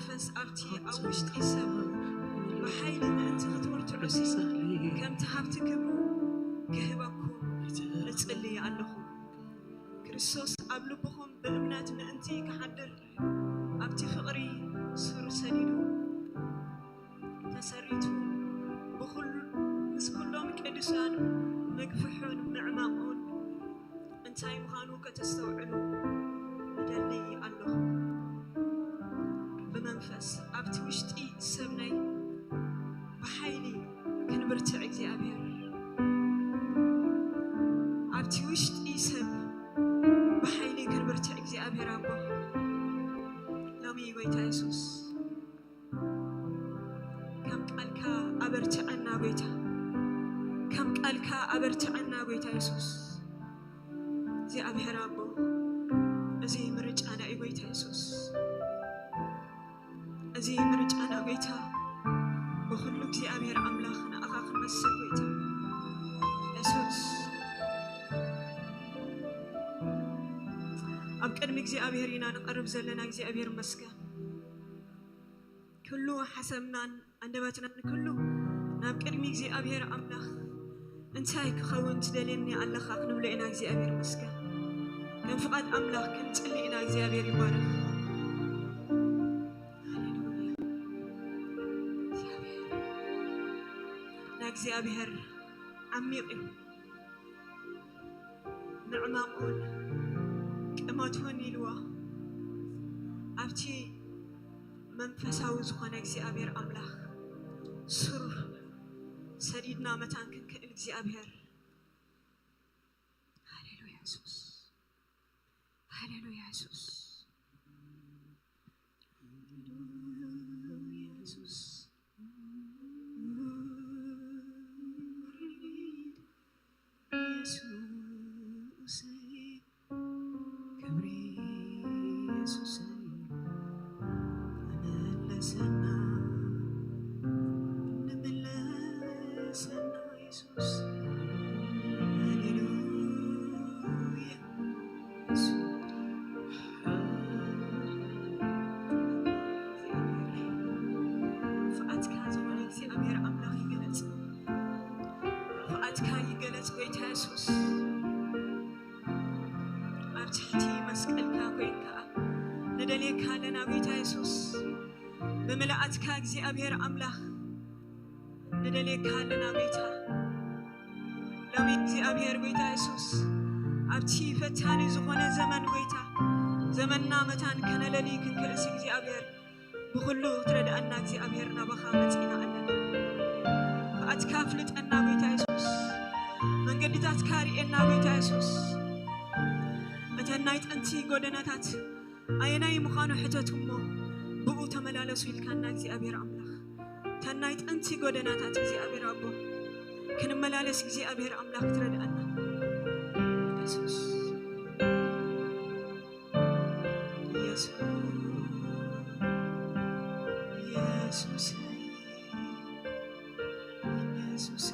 መንፈስ ኣብቲ ኣብ ውሽጢ ሰብ ብሓይሊ ምእንቲ ክትምርትዑሲ፣ ከምቲ ሃብቲ ክብሩ ክህበኩም እጽሊ ኣለኹ። ክርስቶስ ኣብ ልብኹም ብእምነት ምእንቲ ክሓድር፣ ኣብቲ ፍቕሪ ሱር ሰዲዱ፣ ተሰሪቱ፣ ብኹሉ፣ ምስ ኩሎም ቅዱሳን ምግፍሑን ምዕማቑን እንታይ ምዃኑ ከተስተውዕሉ እደሊ ኣለኹ። ብመንፈስ ኣብቲ ውሽጢ ሰብ ናይ ብሓይሊ ክንብርትዕ እግዚኣብሔር፣ ኣብቲ ውሽጢ ሰብ ብሓይሊ ክንብርትዕ እግዚኣብሔር ኣቦ፣ ሎሚ ጎይታ የሱስ ከም ቃልካ ኣበርትዐና ጎይታ፣ ከም ቃልካ ኣበርትዐና ጎይታ የሱስ። እግዚኣብሔር ኣቦ፣ እዚ ምርጫና እዩ ጎይታ የሱስ። እዚ ምርጫና ጎይታ፣ ብኹሉ እግዚኣብሔር ኣምላኽ ንኣኻ ክንመስል ጎይታ የሱስ። ኣብ ቅድሚ እግዚኣብሔር ኢና ንቐርብ ዘለና። እግዚኣብሔር ይመስገን። ኩሉ ሓሳብናን ኣንደበትናን ኩሉ ናብ ቅድሚ እግዚኣብሔር ኣምላኽ እንታይ ክኸውን ትደልየኒ ኣለኻ ክንብሎ ኢና። እግዚኣብሔር ይመስገን። ከም ፍቓድ ኣምላኽ ክንጽሊ ኢና። እግዚኣብሔር ይባረኽ። ሃሌሉያ። እግዚኣብሔር፣ ንእግዚኣብሔር ዓሚቕ እዩ። ምዕማቑን ቅመቱን ኢልዎ ኣብቲ መንፈሳዊ ዝኾነ እግዚኣብሔር ኣምላኽ ሱር ሰዲድና መታን ክንክእል እግዚኣብሔር። ሃሌሉያ የሱስ፣ ሃሌሉያ የሱስ፣ ሃሌሉያ የሱስ። የሱሰይ፣ ክብሪ የሱሰይ፣ ተመለሰና፣ ንመለሰና የሱስ። ሃሌሉያ። ፍቓድካ ዝኾነ እግዚኣብሔር ኣምላኽ ይገለጽ። ፍቓድካ ይገለጽ ጎይታ የሱስ። ኣብ ትሕቲ መስቀልካ ኮይንካ ንደልየካ ኣለና ጎይታ የሱስ። ብምልኣትካ እግዚኣብሔር ኣምላኽ ንደልየካ ኣለና ጎይታ። ሎሚ እግዚኣብሔር ጎይታ የሱስ፣ ኣብቲ ፈታኒ ዝኾነ ዘመን ጎይታ፣ ዘመንና መታን ከነለሊ ክንክእልሲ እግዚኣብሔር ብኹሉ ክትረድኣና እግዚኣብሔር ናባኻ መጺና ኣለና። ፍቓድካ ኣፍልጠና ጎይታ የሱስ፣ መንገድታትካ ርእየና ጎይታ የሱስ። እተን ናይ ጥንቲ ጎደናታት ኣየናይ ምዃኑ ሕተቱ እሞ ብኡ ተመላለሱ ኢልካና እግዚኣብሔር ኣምላኽ። እተን ናይ ጥንቲ ጎደናታት እግዚኣብሔር ኣቦ ክንመላለስ እግዚኣብሔር ኣምላኽ ትረድኣና። የሱስ፣ የሱስ፣ የሱስ፣ የሱስ።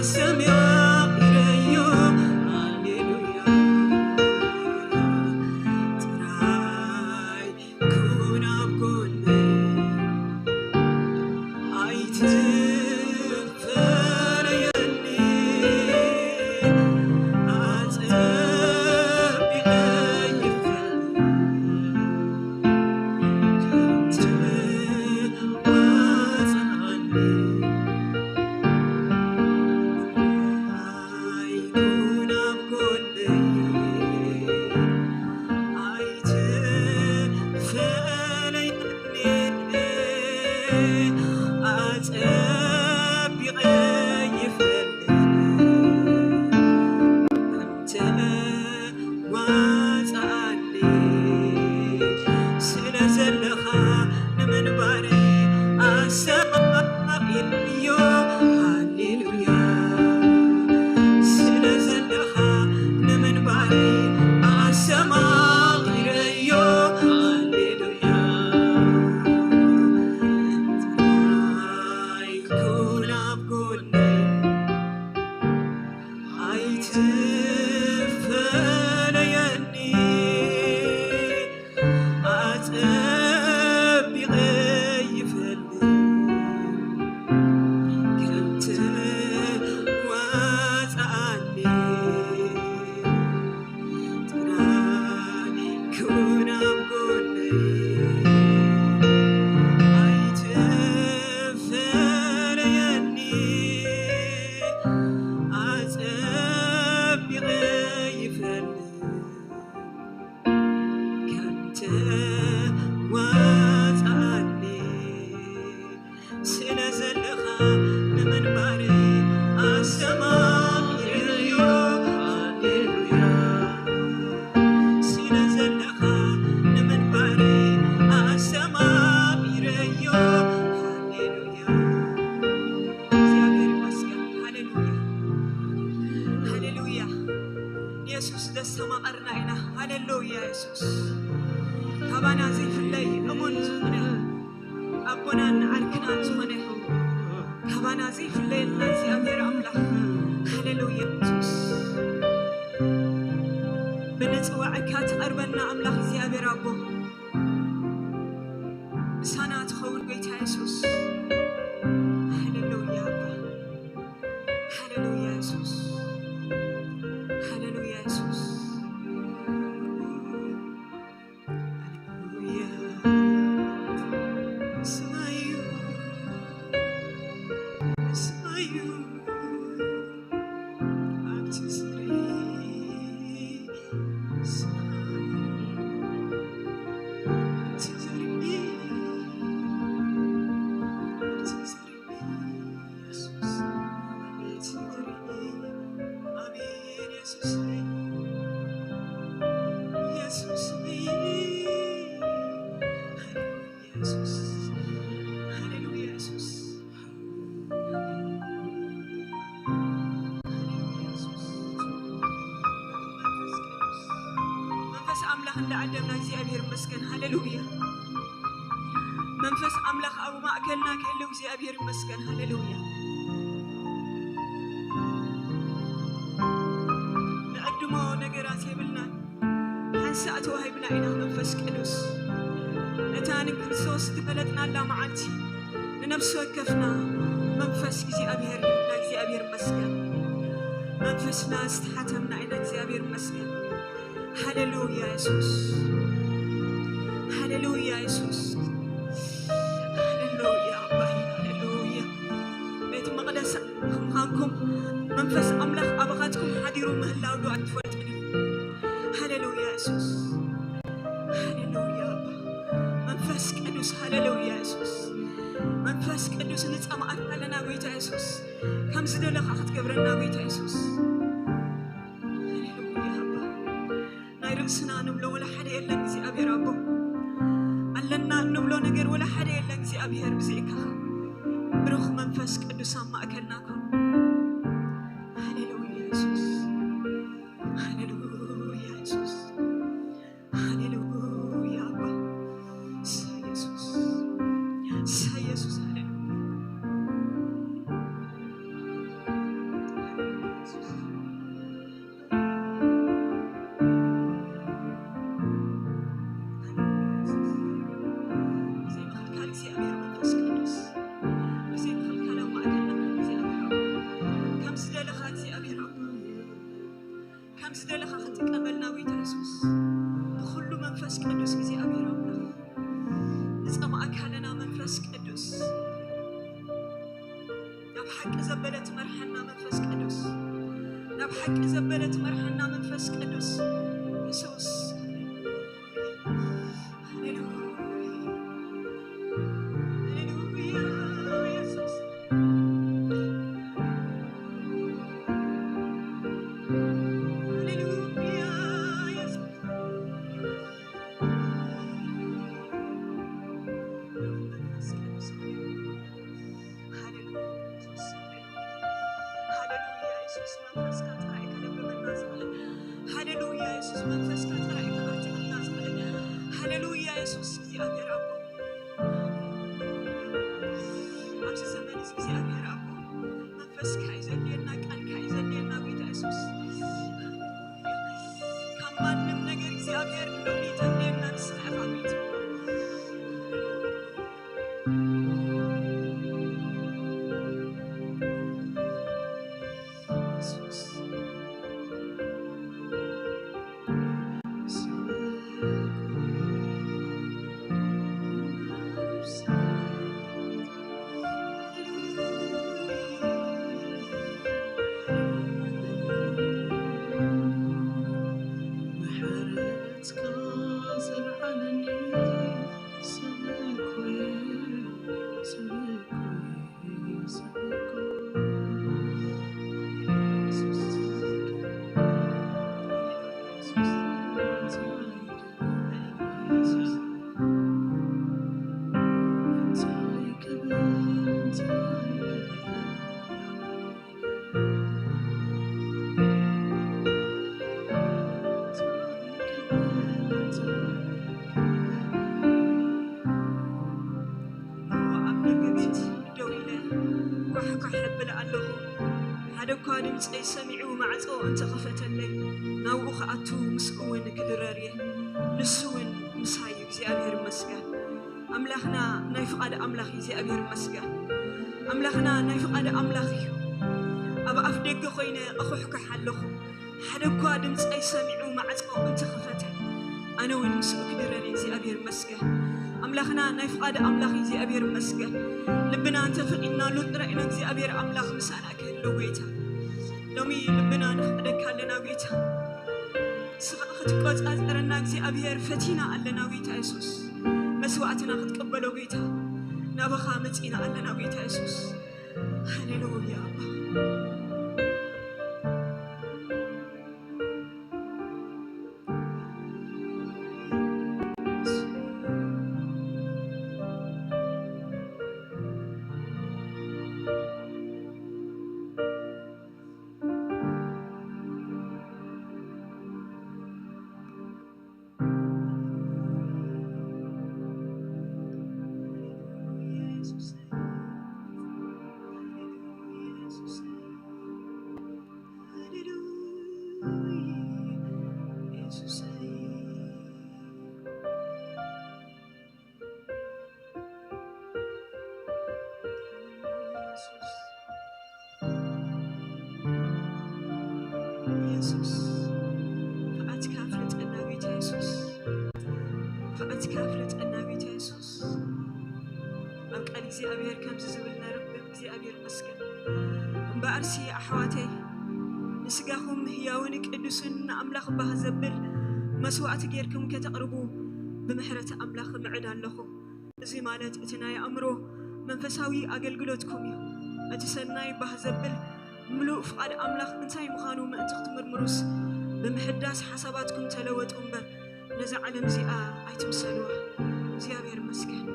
ሰሚዓ ኢረዮ። ሃሌሉያ። ጥራይ ኩን ኣብ ጎነይ። ኣይትፈለየኒ። ኣጸቢቐ ይፈልጥ። ከምቲ ወጻኒ። ኣይኩን ኣብ ጎነይ። ኣይትፈለየኒ። ኣጸቢቐ ይፈልጥ። ከምቲ ወጻኒ። ስለ ዘለኻ ንምንባረይ ኣሰማማዒ እዮ። ሃሌሉያ። ስለ ዘለኻ ንምንባረይ ኣሰማማዒ እዮ። ሃሌሉያ። ጥራይ ኩን ኣብ ጎነይ። ኣይትፈለየኒ። ኣጸቢቐ ይፈልጥ። ከምቲ ወጻኒ። ጥራይ ኩን ኣብ ጎነይ። ኣይትፈለየኒ። ኣጸቢቐ ይፈልጥ። ከምቲ ወጻኒ። ስለ ዘለኻ ንምንባረይ ኣሰማሚረዮ። ሃሌሉያ። ስለ ዘለኻ ንምንባረይ ኣሰማሚረዮ። ሃሌሉያ። እግዚኣብሔር ይመስገን። ሃሌሉያ። ሃሌሉያ። የሱስ ዘስተማቐርና ኢና። ሃሌሉያ። የሱስ ካባና ዘይፍለይ እሙን ዝኾነ ኣቦናን ዓርክናን ዝኾነ ካባና ዘይፍለየልና እግዚኣብሔር ኣምላኽ። ሃሌሉያ። የሱስ ብንጽዋዕካ ትቐርበና ኣምላኽ እግዚኣብሔር ኣቦ ምሳና ትኸውን ጎይታ የሱስ። ሃሌሉያ ኣባ። ሃሌሉያ የሱስ። ሃሌሉያ የሱስ። ሃሌሉያ። ስማዩ፣ ስማዩ፣ ኣብቲ ዝርኢ፣ ስማዩ፣ ኣብቲ ዝርኢ፣ ኣብቲ ዝርኢ። የሱስ፣ ኣቤት ክብሪ። ኣሜን። የሱስ፣ የሱስ፣ ሃሌሉያ የሱስ፣ ሃሌሉያ የሱስ፣ ሃሌሉያ የሱስ። መንፈስ ኣምላኽ እንዳዓደምና እግዚኣብሔር ይመስገን። ሃሌሉያ። መንፈስ ኣምላኽ ኣብ ማእከልና ክህልው እግዚኣብሔር ይመስገን። ሃሌሉያ። ንዕድሞ ነገራት የብልናን። ሓንሳእ ተዋሂብና ኢና መንፈስ ቅዱስ። እታ ንክርስቶስ ዝፈለጥናላ መዓልቲ ንነፍሲ ወከፍና መንፈስ እግዚኣብሔር ሂብና እግዚኣብሔር ይመስገን። መንፈስና ዝተሓተምና ኢና እግዚኣብሔር ይመስገን። ሃሌሉያ የሱስ። ሃሌሉያ የሱስ። ሃሌሉያ ኣባይ። ሃሌሉያ። ቤት መቕደስ ምዃንኩም መንፈስ ኣምላኽ ኣባኻትኩም ሓዲሩ ምህላው ዶ ኣይትፈልጡን ኢኹም? ሃሌሉያ የሱስ። ሃሌሉያ ኣባ። መንፈስ ቅዱስ ሃሌሉያ የሱስ። መንፈስ ቅዱስ ንጸማእካ ኣለና ጎይታ የሱስ። ከም ዝደለኻ ክትገብረና ጎይታ የሱስ። ሃሌሉያ ኣባ። ናይ ርእስና ንብሎ ወላ ሓደ የለን እግዚኣብሔር ኣቦ። ኣለና እንብሎ ነገር ወላ ሓደ የለን እግዚኣብሔር ብዘይካኻ። ብሩኽ መንፈስ ቅዱስ ኣብ ማእከልና ኩን። ሃሌሉያ የሱስ። ሃሌሉያ የሱስ። ሃሌሉያ ኣባ። እሰይ የሱስ። እሰይ የሱስ። ሃሌሉያ። ዝደለኻ እግዚኣብሔር ኣቦ፣ ከም ዝደለኻ ክትጥቀመልና ጎይታ የሱስ፣ ብኹሉ መንፈስ ቅዱስ እግዚኣብሔር ኣምላኽ፣ ንጸማ ኣካልና መንፈስ ቅዱስ፣ ናብ ሓቂ ዘበለ ትመርሓና መንፈስ ቅዱስ፣ ናብ ሓቂ ዘበለ ትመርሓና መንፈስ ቅዱስ የሱስ። ሃሌሉያ፣ ሃሌሉያ፣ የሱስ። ሃሌሉያ፣ የሱስ። መንፈስ ቅዱስ፣ ሃሌሉያ፣ የሱስ። ሃሌሉያ፣ የሱስ። መንፈስካ ጥራይ ከለምበና ዝኽእል። ሃሌሉያ፣ የሱስ። መንፈስካ ጥራይ ከበርትዐና ዝኽእል። ሃሌሉያ፣ የሱስ። እግዚኣብሔር ኣቦ፣ ኣብዚ ዘመን እዚ እግዚኣብሔር ኣቦ፣ መንፈስካ እዩ ዘድልየና፣ ቃልካ እዩ ዘድልየና፣ ጎይታ የሱስ። ካብ ማንም ነገር እግዚኣብሔር ንሎሚ ተድልየና ንስኻ ኢኻ፣ ጎይታ። ኣብ ደገ ቤት ደው ኢለ ኳሕኳሕ እብል ኣለኹ። ሓደ እኳ ድምፀይ ሰሚዑ ማዕፆ እንተኸፈተለይ፣ ናብኡ ክኣቱ ምስኡ እውን ክድረር እየ። ንሱ እውን ምሳይ እዩ። እግዚኣብሔር ይመስገን። ኣምላኽና ናይ ፍቓድ ኣምላኽ እዩ። እግዚኣብሔር ይመስገን። ኣምላኽና ናይ ፍቓድ ኣምላኽ እዩ። ኣብ ኣፍ ደገ ኮይነ እኹሕኩሕ ኣለኹ። ሓደ እኳ ድምፀይ ሰሚዑ ማዕፆ እንተኸፈተ፣ ኣነ እውን ምስኡ ክድረር እየ። እግዚኣብሔር ይመስገን። ኣምላኽና ናይ ፍቓድ ኣምላኽ እዩ። እግዚኣብሔር ይመስገን። ልብና እንተፈቒድናሉ ጥራይ ኢና እግዚኣብሔር ኣምላኽ ምሳና ክህልው ጎይታ። ሎሚ ልብና ንፍቕደካ ኣለና ጎይታ። ንስኻ ክትቆጻጸረና እግዚኣብሔር ፈቲና ኣለና ጎይታ የሱስ። መስዋዕትና ክትቅበሎ ጎይታ ናባኻ መጺና ኣለና ጎይታ የሱስ። ሃሌሉያ ኣባ። የሱስ፣ ፍቓድካ ፍለጠና ጎይታ የሱስ፣ ፍቓድካ ፍለጠና ጎይታ የሱስ። ኣብ ቃል እግዚኣብሔር ከምዚ ዝብል ነርብብ፣ እግዚኣብሔር ይመስገን። እምበኣርሲ ኣሕዋተይ፣ ንስጋኹም ህያውን ቅዱስን ንኣምላኽ ባህ ዘብል መስዋዕቲ ጌርኩም ከተቕርቡ ብምሕረት ኣምላኽ ምዕድ ኣለኹ። እዚ ማለት እቲ ናይ ኣእምሮ መንፈሳዊ ኣገልግሎትኩም እዩ። እቲ ሰናይ ባህ ዘብል ምሉእ ፍቓድ ኣምላኽ እንታይ ምዃኑ ምእንቲ ክትምርምሩስ፣ ብምሕዳስ ሓሳባትኩም ተለወጡ እምበር፣ ነዛ ዓለም እዚኣ ኣይትምሰልዋ። እግዚኣብሔር ይመስገን።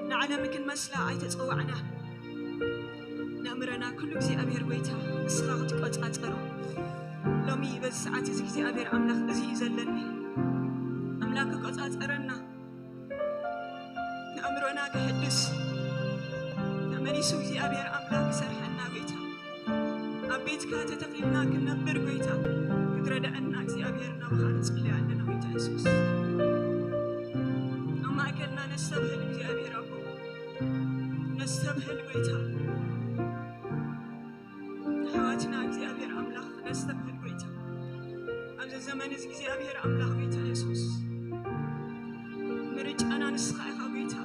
ንዓለም ክንመስላ ኣይተጸዋዕናን። ነእምረና ኩሉ እግዚኣብሔር ጎይታ ንስኻ ክትቆጻጸሮ። ሎሚ በዚ ሰዓት እዚ እግዚኣብሔር ኣምላኽ እዚ እዩ ዘለኒ። ኣምላኽ ክቆጻጸረና። ንኣእምሮና ክሕድስ፣ ተመሊሱ እግዚኣብሔር ኣምላኽ ክሰርሐና ጎይታ፣ ኣብ ቤትካ ተተኺልና ክንነብር ጎይታ ክትረድኣና እግዚኣብሔር ናባኻ ንጽሊ ኣለና ጎይታ የሱስ። ኣብ ማእከልና ነስተብህል እግዚኣብሔር ኣቦ፣ ነስተብህል ጎይታ። እትና እግዚኣብሔር ኣምላኽ ነስተብህል ጎይታ፣ ኣብዚ ዘመን እዚ እግዚኣብሔር ኣምላኽ ጎይታ የሱስ፣ ምርጫና ንስኻ ኢኻ ጎይታ።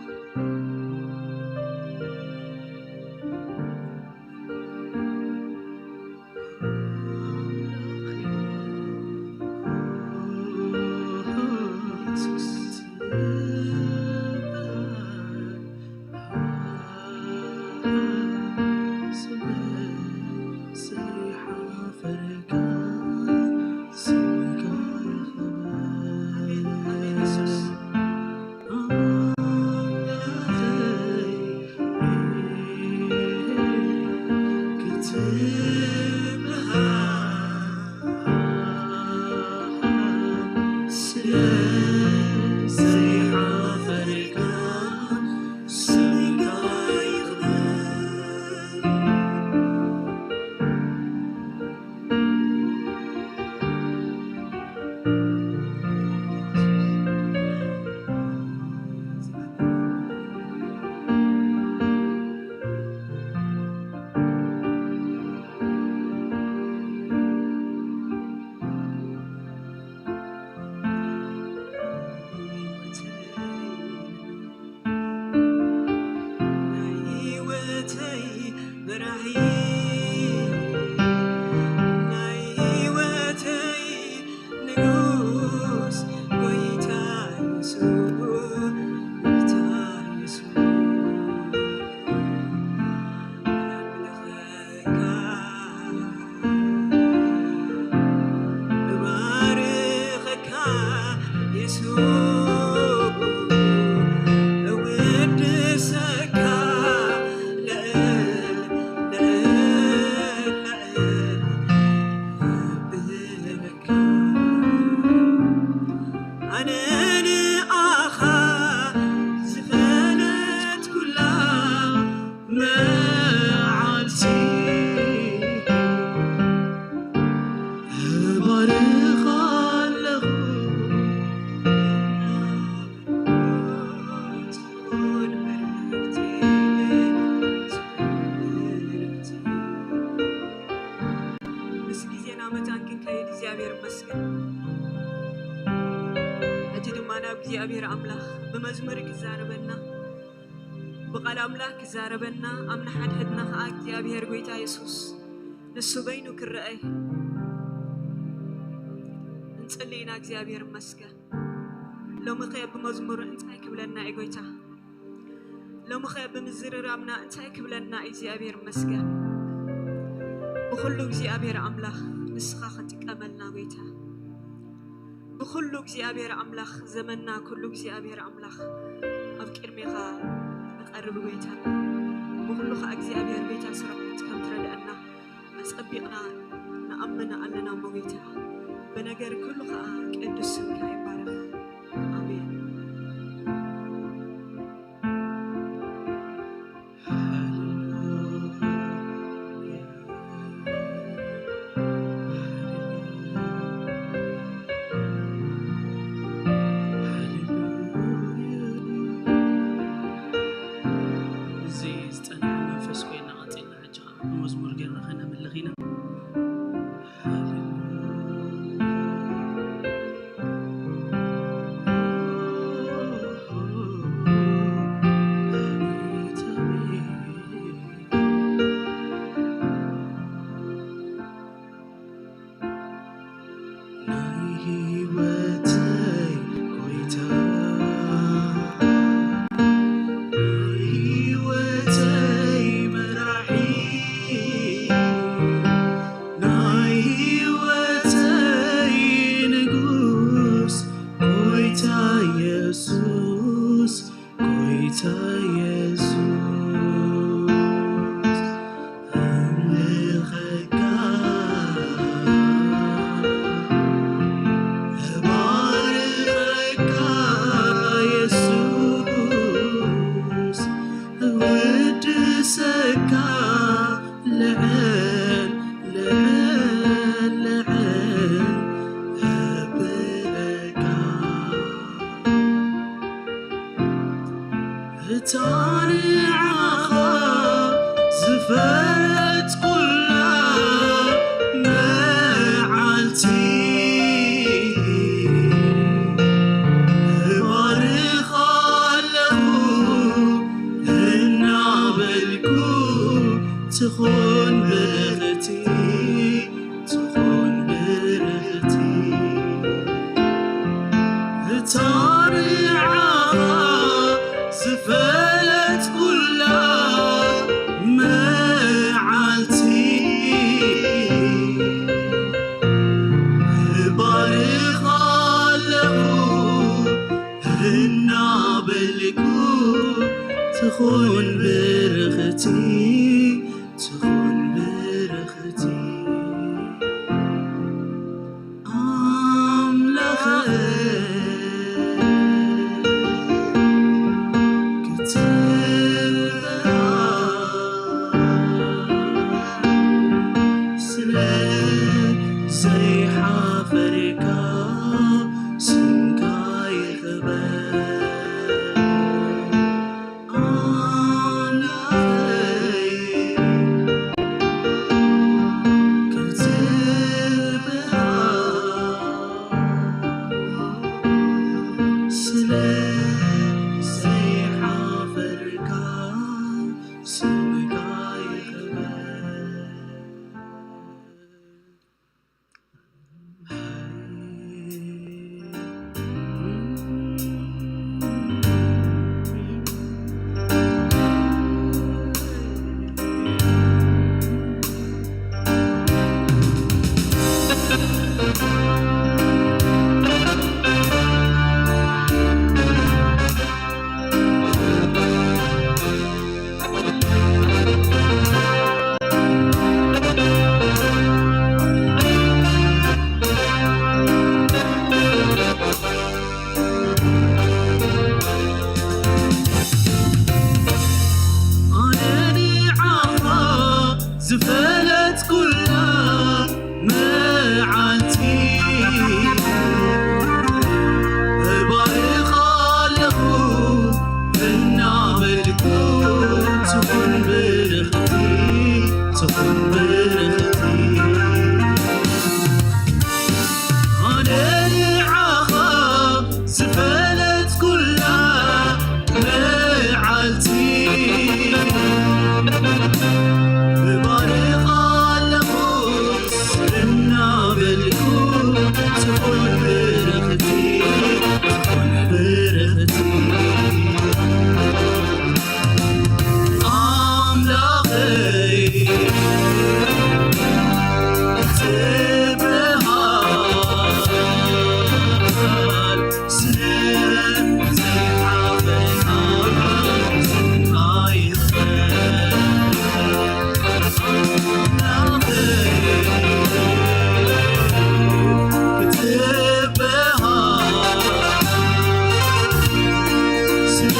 ምስ ግዜና መታን ክንከይድ እግዚኣብሔር ይመስገን። ሕጂ ድማ ናብ እግዚኣብሔር ኣምላኽ ብመዝሙር ክዛረበና፣ ብቓል ኣምላኽ ክዛረበና፣ ኣብ ንሓድሕድና ኸዓ እግዚኣብሔር ጎይታ የሱስ ንሱ በይኑ ክረአ እንጽሊ ኢና። እግዚኣብሔር ይመስገን። ሎሚ ኸ ብመዝሙር እንታይ ክብለና እዩ ጎይታ? ሎሚ ኸ ብምዝርራብና እንታይ ክብለና እዩ እግዚኣብሔር ይመስገን? ብኹሉ እግዚኣብሔር ኣምላኽ ንስኻ ኽጥቀመልና ጎይታ። ብኹሉ እግዚኣብሔር ኣምላኽ ዘመንና ኩሉ እግዚኣብሔር ኣምላኽ ኣብ ቅድሜኻ ንቐርብ ጎይታ። ብኹሉ ኸዓ እግዚኣብሔር ጎይታ ስራሕት ከም ትረድአና ኣጸቢቕና ንኣምን ኣለና እሞ ጎይታ። ብነገር ኩሉ ኸዓ ቅዱስ ስምካ ይባረኽ። ኣሜን። እዚ ዝጸንሐ መንፈስ ኮይና ቀጺልና ሕጂ ኸዓ ብመዝሙር ጌርና ኸነምልኽ ኢና። ትኹን ብርኽቲ፣ ትኹን ብርኽቲ ኣምላኸይ፣ ክትብኣ ስለ ዘይሓፈርካ ስምካ ይኽበር። ኣምላኸይ፣ ክትብኣ ስለ ዘይሓፈርካ ስምካ ይኽበር። ኣነ ንዓኻ ዝፈለጥኩላ መዓልቲ እባርኻ ኣለኹ እናበልኩ፣ ትኹን ብርኽቲ፣ ትኹን ብርኽቲ። ኣነ ንዓኻ ዝፈለጥኩላ መዓልቲ እባርኻ ኣለኹ እናበልኩ፣ ትኹን ብርኽቲ፣ ትኹን ብርኽቲ ኣምላኸይ፣ ትበሃል ስለ ዘይሓፈርካ ስምካ ይኽበር። ኣምላኸይ፣ ክትበሃል ስለ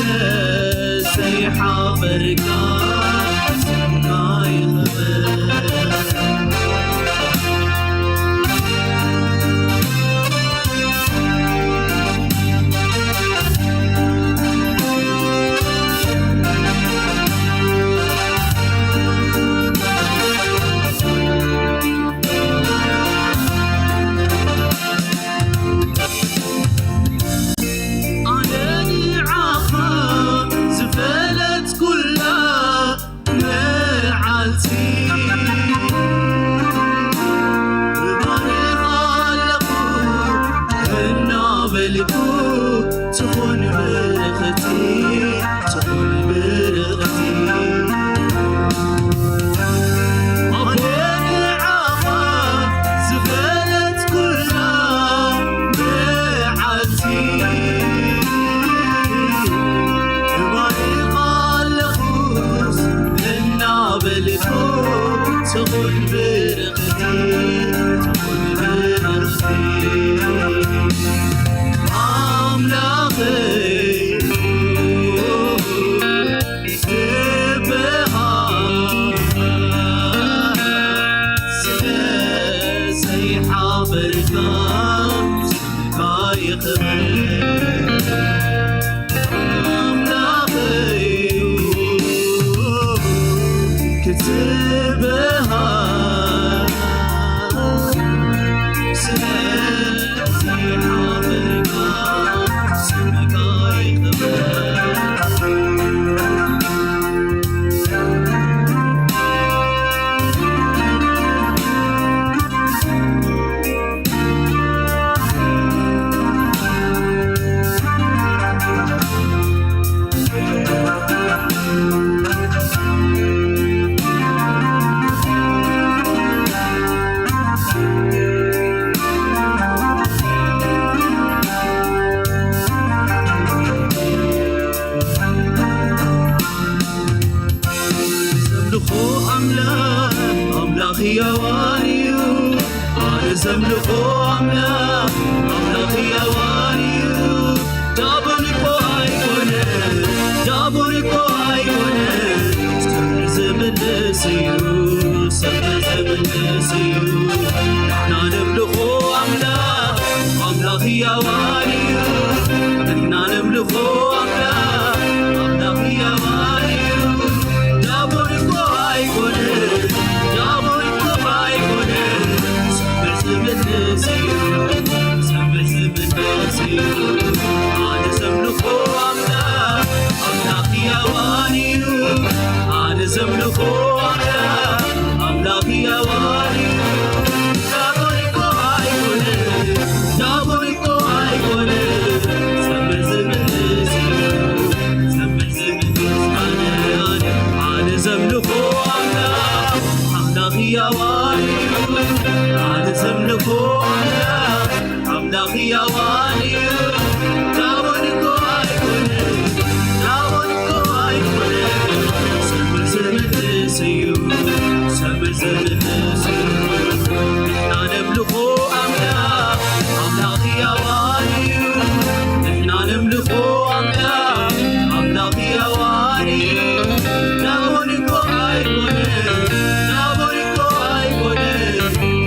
ዘይሓፈርካ ስምካ ይኽበር። ኣነ ንዓኻ ዝፈለጥኩላ መዓልቲ እባርኻ ኣለኹ እናበልኩ፣ ትኹን ብርኽቲ፣ ትኹን ብርኽቲ ኣቦይ ንዓኻ ዝፈለጥኩላ መዓልቲ እባርኻ ኣለኹ እናበልኩ፣ ትኹን ብርኽቲ፣ ትኹን ብርኽቲ ኣምላኸይ፣ ትበሃል ስለ ዘይሓፈርካ ስምካ ይኽበር። ኣምላኸይ ክትበሃል ስለ ዘይሓፈርካ ስምካ ይኽበር። ኣነ ዘምልኾ ኣምላኽ ኣምላኽ ሕያዋን እዩ። ዳቦን እኮ ኣይኮነ፣ ዳቦን እኮ ኣይኮነ፣ ሰብ ዝምልስ እዩ፣ ሰብ ዝምልስ እዩ። ንሕና ነምልኾ ኣምላኽ ኣምላኽ ሕያዋን እዩ። ንሕና ነምልኾ ኣምላኽ ኣምላኽ ሕያዋን እዩ። ዳቦን እኮ ኣይኮነ፣ ዳቦን እኮ ኣይኮነ፣ ሰብ ዝምልስ እዩ፣ ሰብ ዝምልስ እዩ። ኣነ ዘምልኾ ኣምላኽ ኣምላኽ ሕያዋን እዩ። ኣነ ዘምልኾ ኣምላኽ ኣምላኽ ሕያዋን እዩ። ዳቦን እኮ ኣይኮነ፣ ዳቦን እኮ ኣይኮነ፣ ሰብ ዝምልስ እዩ፣ ሰብ ዝምልስ። ኣነ፣ ኣነ፣ ኣነ ዘምልኾ ኣምላኽ ኣምላኽ ሕያዋን እዩ። ኣነ ዘምልኾ ኣምላኽ ኣምላኽ ሕያዋን እዩ። ዳቦን እኮ ኣይኮነ፣ ዳቦን እኮ ኣይኮነ፣ ሰብ ዝምልስ እዩ፣ ሰብ ዝምልስ እዩ። ንሕና ነምልኾ ኣምላኽ ኣምላኽ ሕያዋን እዩ። ንሕና ነምልኾ ኣምላኽ ኣምላኽ ሕያዋን እዩ። ዳቦን እኮ ኣይኮነ፣ ዳቦን እኮ ኣይኮነ፣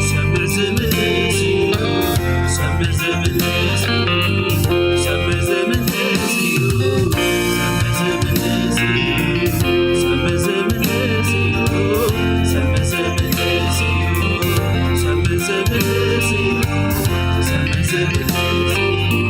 ሰብ ዝምልስ እዩ፣ ሰብ ዝምልስ እዩ፣ ሰብ ዝምልስ እዩ፣ ሰብ ዝምልስ እዩ፣ ሰብ ዝምልስ እዩ፣ ሰብ ዝምልስ እዩ፣ ሰብ ዝምልስ እዩ፣ ሰብ ዝምልስ እዩ።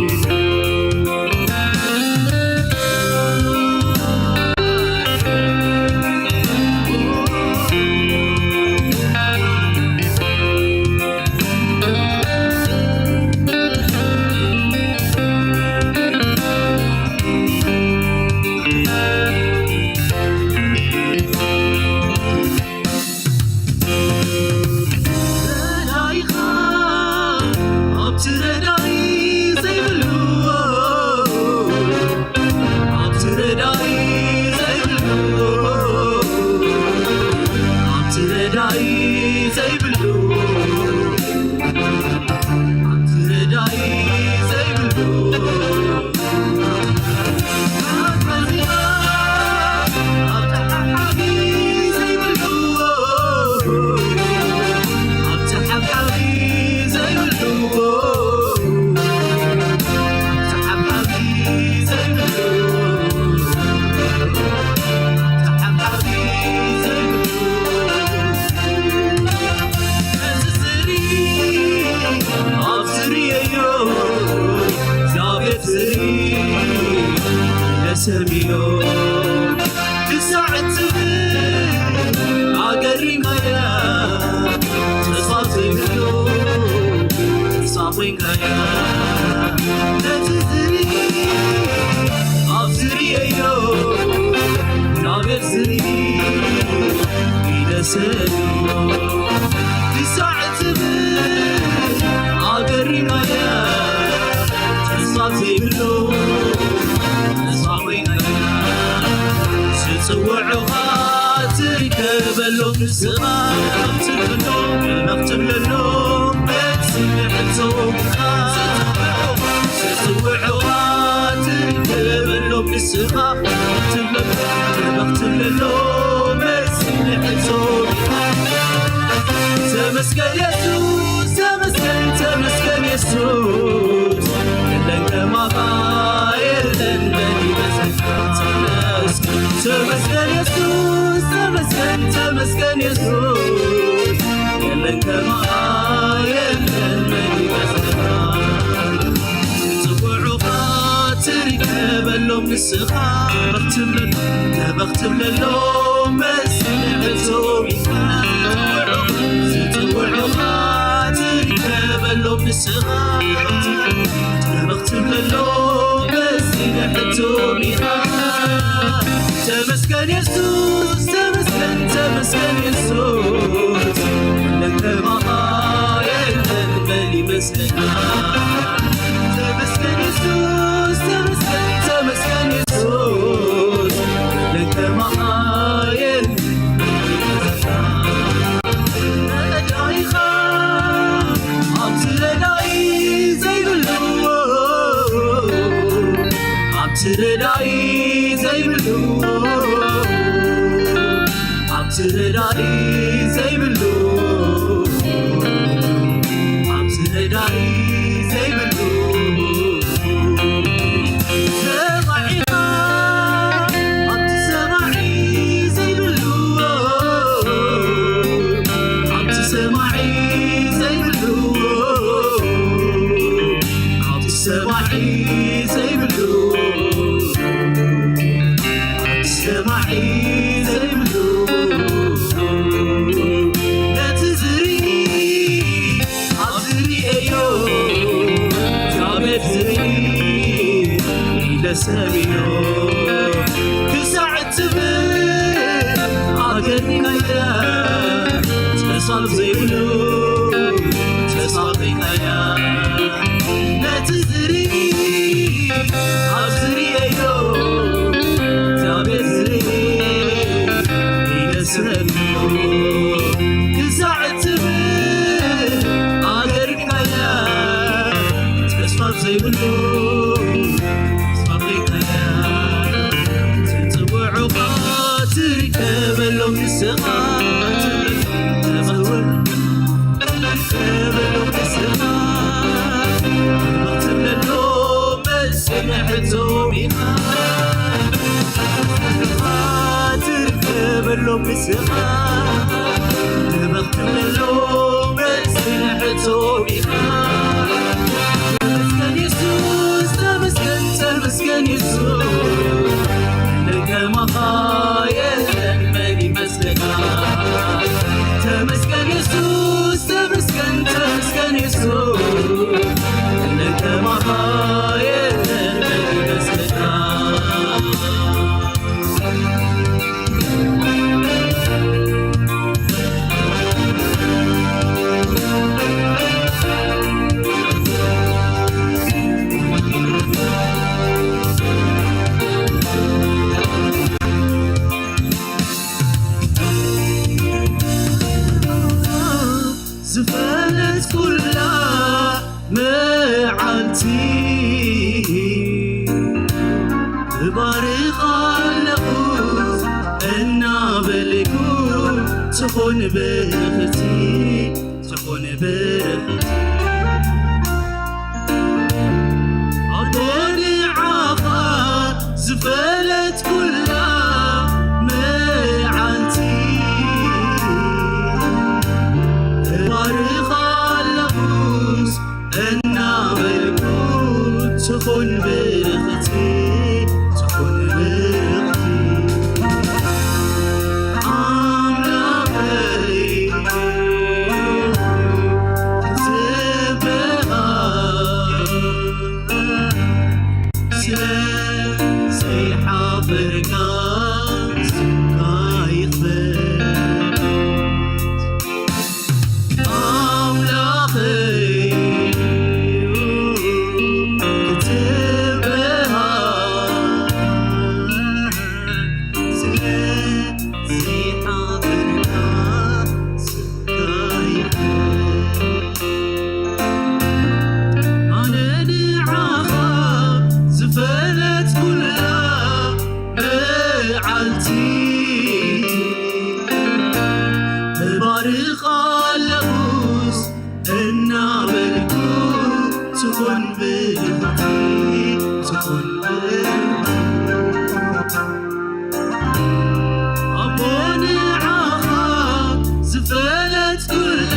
ረዳኢኻ ኣብቲ ረዳኢ ዘይብሉ፣ ኣብቲ ረዳኢ ዘይብሉ፣ ኣብቲ ረዳኢ ዘይብሉ፣ ኣብቲ ረዳኢ ዘይብሉ። ዝርእዮ እግዚኣብሔር ዝርኢ ኢለ ሰምዮ። ክሳዕ እትብል ኣገሪምካያ፣ ተስፋ ዘይብሉ ተስፋ ኮይንካያ። ነቲ ዝርኢ ኣብ ዝርእዮ እግዚኣብሔር ዝርኢ ኢለ ሰምዮ። ክሳዕ ትብል ኣገሪማያ፣ ተስፋ ዘይብሉ ተስፋ ኮይናያ። ዝጽውዑኻ ትርከበሎም ንስኻ፣ ትብሎ መኽትብለሎም በዚ ንዕዘቦም ኢኻ። ዝጽውዑኻ ትርከበሎም ንስኻ፣ ትብለሎም መኽትብለሎም በዚ ንዕዘቦም ኢኻ። ተመስገን የሱስ፣ ተመስገን፣ ተመስገን የሱስ፣ የለን ከማኻ የለን በሊ በዘካ። ተመስገን የሱስ፣ ተመስገን፣ ተመስገን የሱስ፣ የለን ከማኻ የለን በሊ በዘካ። ዝጽውዑኻ ትርከበሎም ንስኻ፣ ተበኽ ትብለሎም፣ ተበኽ ትብለሎም በዚ ንዕዘቦም ኢኻ። ዝጽውዑኻ ትርከበሎም ንስኻ፣ ተበኽ ትብለሎም በዚ ንዕዘቦም ኢኻ። ተመስገን የሱስ፣ ተመስገን፣ ተመስገን የሱስ፣ ለከማኻ የለን በሊ በዘካ። ተመስገን የሱስ፣ ተመስገን፣ ተመስገን የሱስ፣ ለከማኻ የለን በሊ በዘካ። ዘይብሉ፣ ኣብቲ ሰማዒ ዘይብሉ፣ ኣብቲ ሰማዒ ዘይብሉ፣ ነቲ ዝርኢ ኣብ ዝርእዮ እግዚኣብሔር ዝርኢ ኢለ ሰምዮ ክሳዕ ትብል ኣገሪምካያ፣ ተስፋ ዘይብሉ ተስፋ ኣቕሪብካያ። ነቲ ዝርኢ ኣብ ዝርእዮ እግዚኣብሔር ዝርኢ ኢለ ሰምዮ ክሳዕ ትብል ኣገሪምካያ፣ ተስፋ ዘይብሉ ተስፋ ኣቕሪብካያ። ትጽውዑኻ ትርከበሎም ንስኻ ትጽውዕ ትርከበሎም ንስኻ ትብለሎም መልሲ ንሕቶም ኢኻ። ትርከበሎም ንስኻ ትብለሎም መልሲ ንሕቶም ኢኻ። ተመስገን የሱስ፣ ተመስገን፣ ተመስገን የሱስ። ከማኻ የለን መን ይመስለካ። ተመስገን የሱስ፣ ተመስገን፣ ተመስገን የሱስ። ከማኻ የለን መን ይመስለካ። ዝፈለጥኩላ መዓልቲ እባርኻ ኣለኹ እናበልኩ ትኹን ብርኽቲ ትኹን ብርኽቲ ኣቦ ንዓኻ ዝፈለጥኩላ መዓልቲ እባርኻ ኣለኹስ እናበልኩ ትኹን ብርኽቲ ትኹን ብርኽቲ ኣምላኸይ ትበሃል ስለ ዘይሓፈርካ ስምካ ይኽበር። ኣምላኸይ ክትበሃል ስለ ዘይሓፈርካ ስምካ ይኽበር። ኣነ ንዓኻ ዝፈለጥኩላ መዓልቲ እባርኻ ኣለኹስ እናበልኩ ትኹን ብርኽቲ ትኹን ብርኽቲ ኣቦ ንዓኻ ዝፈለጥኩላ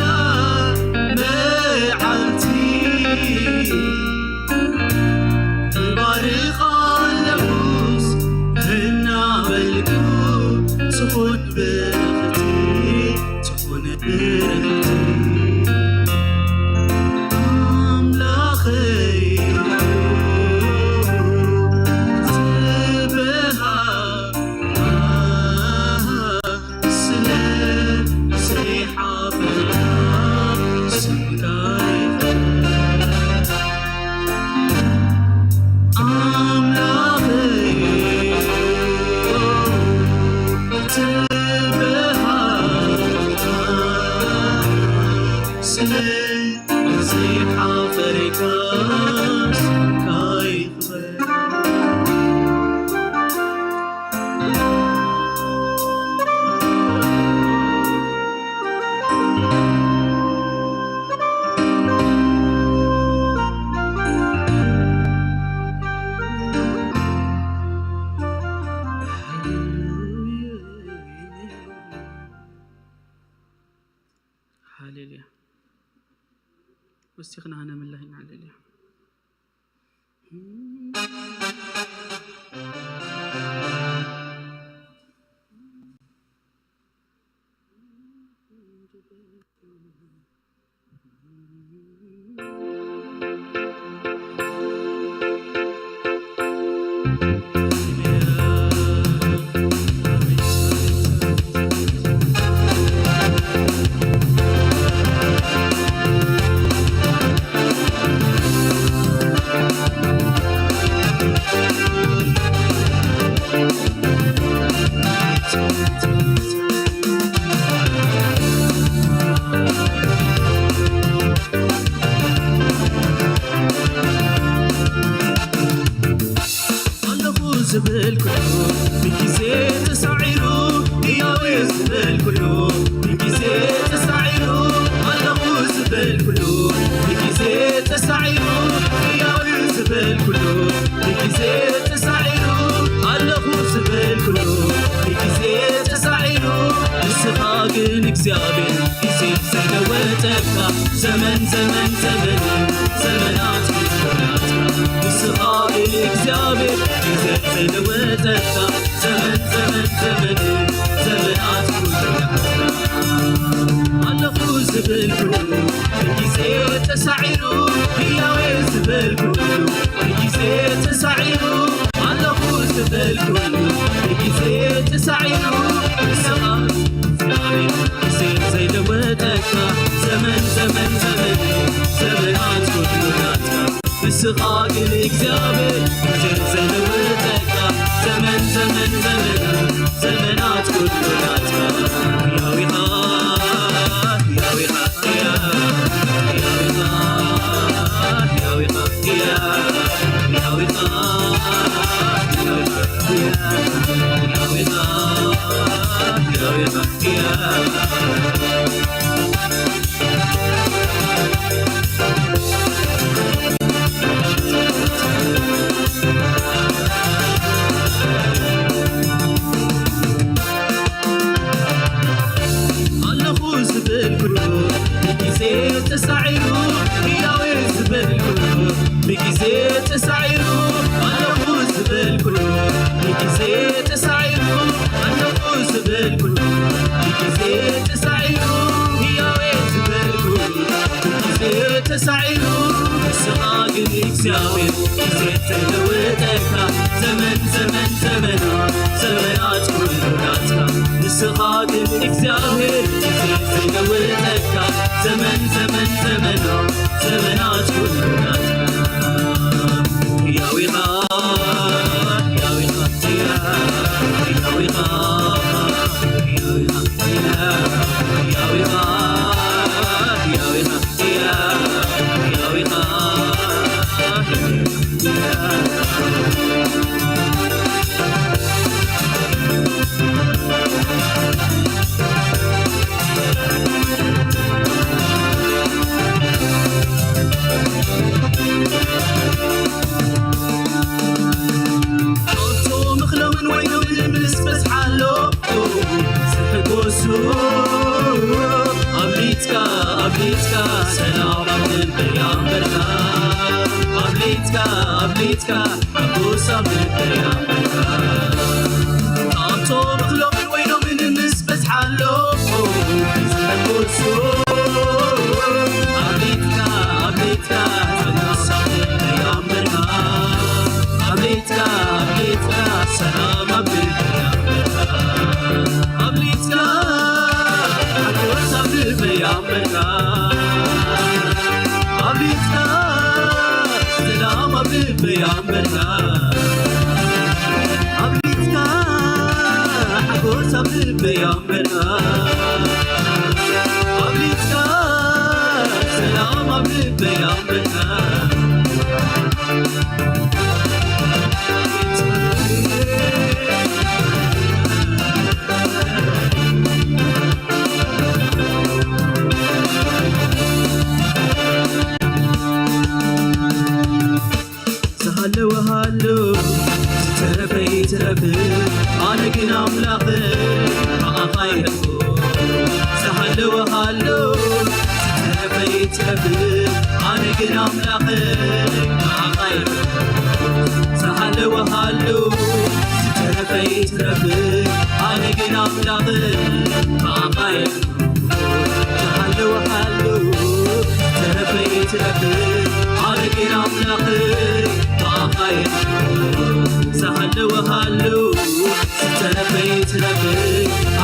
መዓልቲ እባርኻ ኣለኹስ እናበልኩ ትኹን ብርኽቲ ትኹን ብርኽቲ ኣምላኸይ ትበሃል ስለ ዘይሓፈርካ ስምካ ይኽበር። ኣምላኸይ ትበሃል ስለ ዘይሓፈርካ ስምካ ይኽበር። ሃሌሉያ። ወሲኽና ሃነምላ ኢና። ሃሌሉያ። ኣለኹ ዝብል ኩሉ ብግዜ ተሳዒሩ፣ ህያው ዝብል ኩሉ ብግዜ ተሳዒሩ፣ ኣለኹ ዝብል ኩሉ ብግዜ ተሳዒሩ፣ ህያው ዝብል ኩሉ ብግዜ ተሳዒሩ፣ ኣለኹ ዝብል ኩሉ ብግዜ ተሳዒሩ፣ ንስኻ ግን እግዚኣብሔር፣ ግዜ ዘይለወጠካ፣ ዘመን ዘመን ዘመን፣ ዘመናት ኩላትካ። ንስኻ ግን እግዚኣብሔር፣ ግዜ ዘይለወጠካ፣ ዘመን ዘመን ዘመን፣ ዘመናት ኩላትካ። ኣለኹ ዝብል ኩሉ ብግዜ ተሳዒሩ፣ ህያው ዝብል ኩሉ ብግዜ ተሳዒሩ፣ ኣለኹ ዝብል ኩሉ ብግዜ ተሳዒሩ፣ ንስኻ ግዜ ዘይለወጠካ፣ ዘመን ዘመን ዘመን፣ ዘመናት ኩሉ ናትካ። ንስኻ ግን እግዚኣብሔር፣ ግዜ ዘይለወጠካ፣ ዘመን ዘመን ዘመን፣ ዘመናት ኩሉ ናትካ። ህያው ኢኻ፣ ህያው ኢኻ፣ ህያው ኢኻ፣ ህያው ኢኻ፣ ህያው ኢኻ፣ ህያው ኢኻ፣ ህያው ኢኻ፣ ህያው ኢኻ፣ ህያው ኢኻ። ኣለኹ ዝብል ኩሉ ብግዜ ተሳዒሩ፣ ህያው ዝብል ኩሉ ብግዜ ተሳዒሩ፣ ኣለኹ ዝብል ኩሉ ብግዜ ተሳዒሩ፣ ኣለኹ ዝብል ኩሉ ብግዜ ተሳዒሩ፣ ህያው ዝብል ኩሉ ብግዜ ተሳዒሩ፣ ንስኻ ግን እግዚኣብሔር፣ ግዜ ዘይለወጠካ፣ ዘመን ዘመን ዘመን፣ ዘመናት ኩሉ ናትካ። ንስኻ ግን እግዚኣብሔር፣ ግዜ ዘይለወጠካ፣ ዘመን ዘመን ዘመን፣ ዘመናት ኩሉ ናትካ። ህያው ኢኻ፣ ህያው ኢኻ፣ ህያው ኢኻ፣ ህያው ኢኻ፣ ህያው ኢኻ፣ ህያው ኢኻ፣ ህያው ኢኻ፣ ህያው ኢኻ። ኣብቶም እኽሎምን ወይኖምን ምስ በዝሓሎም ዝሕጎሱ፣ ኣብሊጽካ፣ ኣብሊጽካ፣ ሰላም ኣብ ልበይ ኣንበርካ። ኣብሊጽካ፣ ኣብሊጽካ፣ ሓጎስ ኣብ ልበይ ኣንበርካ። ኣብቶም እኽሎምን ወይኖምን ምስ በዝሓሎም ዝሕጎሱ፣ ኣብሊጽካ፣ ኣብሊጽካ፣ ሓጎስ ኣብ ልበይ ኣንበርካ። ኣብሊጽካ፣ ኣብሊጽካ፣ ሰላም ኣብ ልበይ ኣንበርካ። ኣብሊጽካ፣ ሓጎስ ኣብ ልበይ ኣንበርካ። ኣብሊጽካ፣ ሰላም ኣብ ልበይ ኣንበርካ። ኣብሊጽካ፣ ሓጎስ ኣብ ልበይ ኣንበርካ። ኣብሊጽካ፣ ሰላም ኣብ ልበይ ኣንበርካ። ዝሃለወ ሃሎ፣ ዝተረፈ ይትረፍ፣ ኣነ ግን ኣምላኽ ብኣኻ ይሕኮ። ዝሃለወ ሃሎ፣ ትረፍእ፣ ኣነ ግን ኣምላኸይ ንዓኻ እየ። ዝሃለወ ሃሉ፣ ዝተረፈ ይትረፍ፣ ኣነ ግን ኣምላኸይ ንዓኻ እየ። ዝሃለወ ሃሉ፣ ዝተረፈ ይትረፍ፣ ኣነ ግን ኣምላኸይ ንዓኻ እየ። ዝሃለወ ሃሉ፣ ዝተረፈ ይትረፍ፣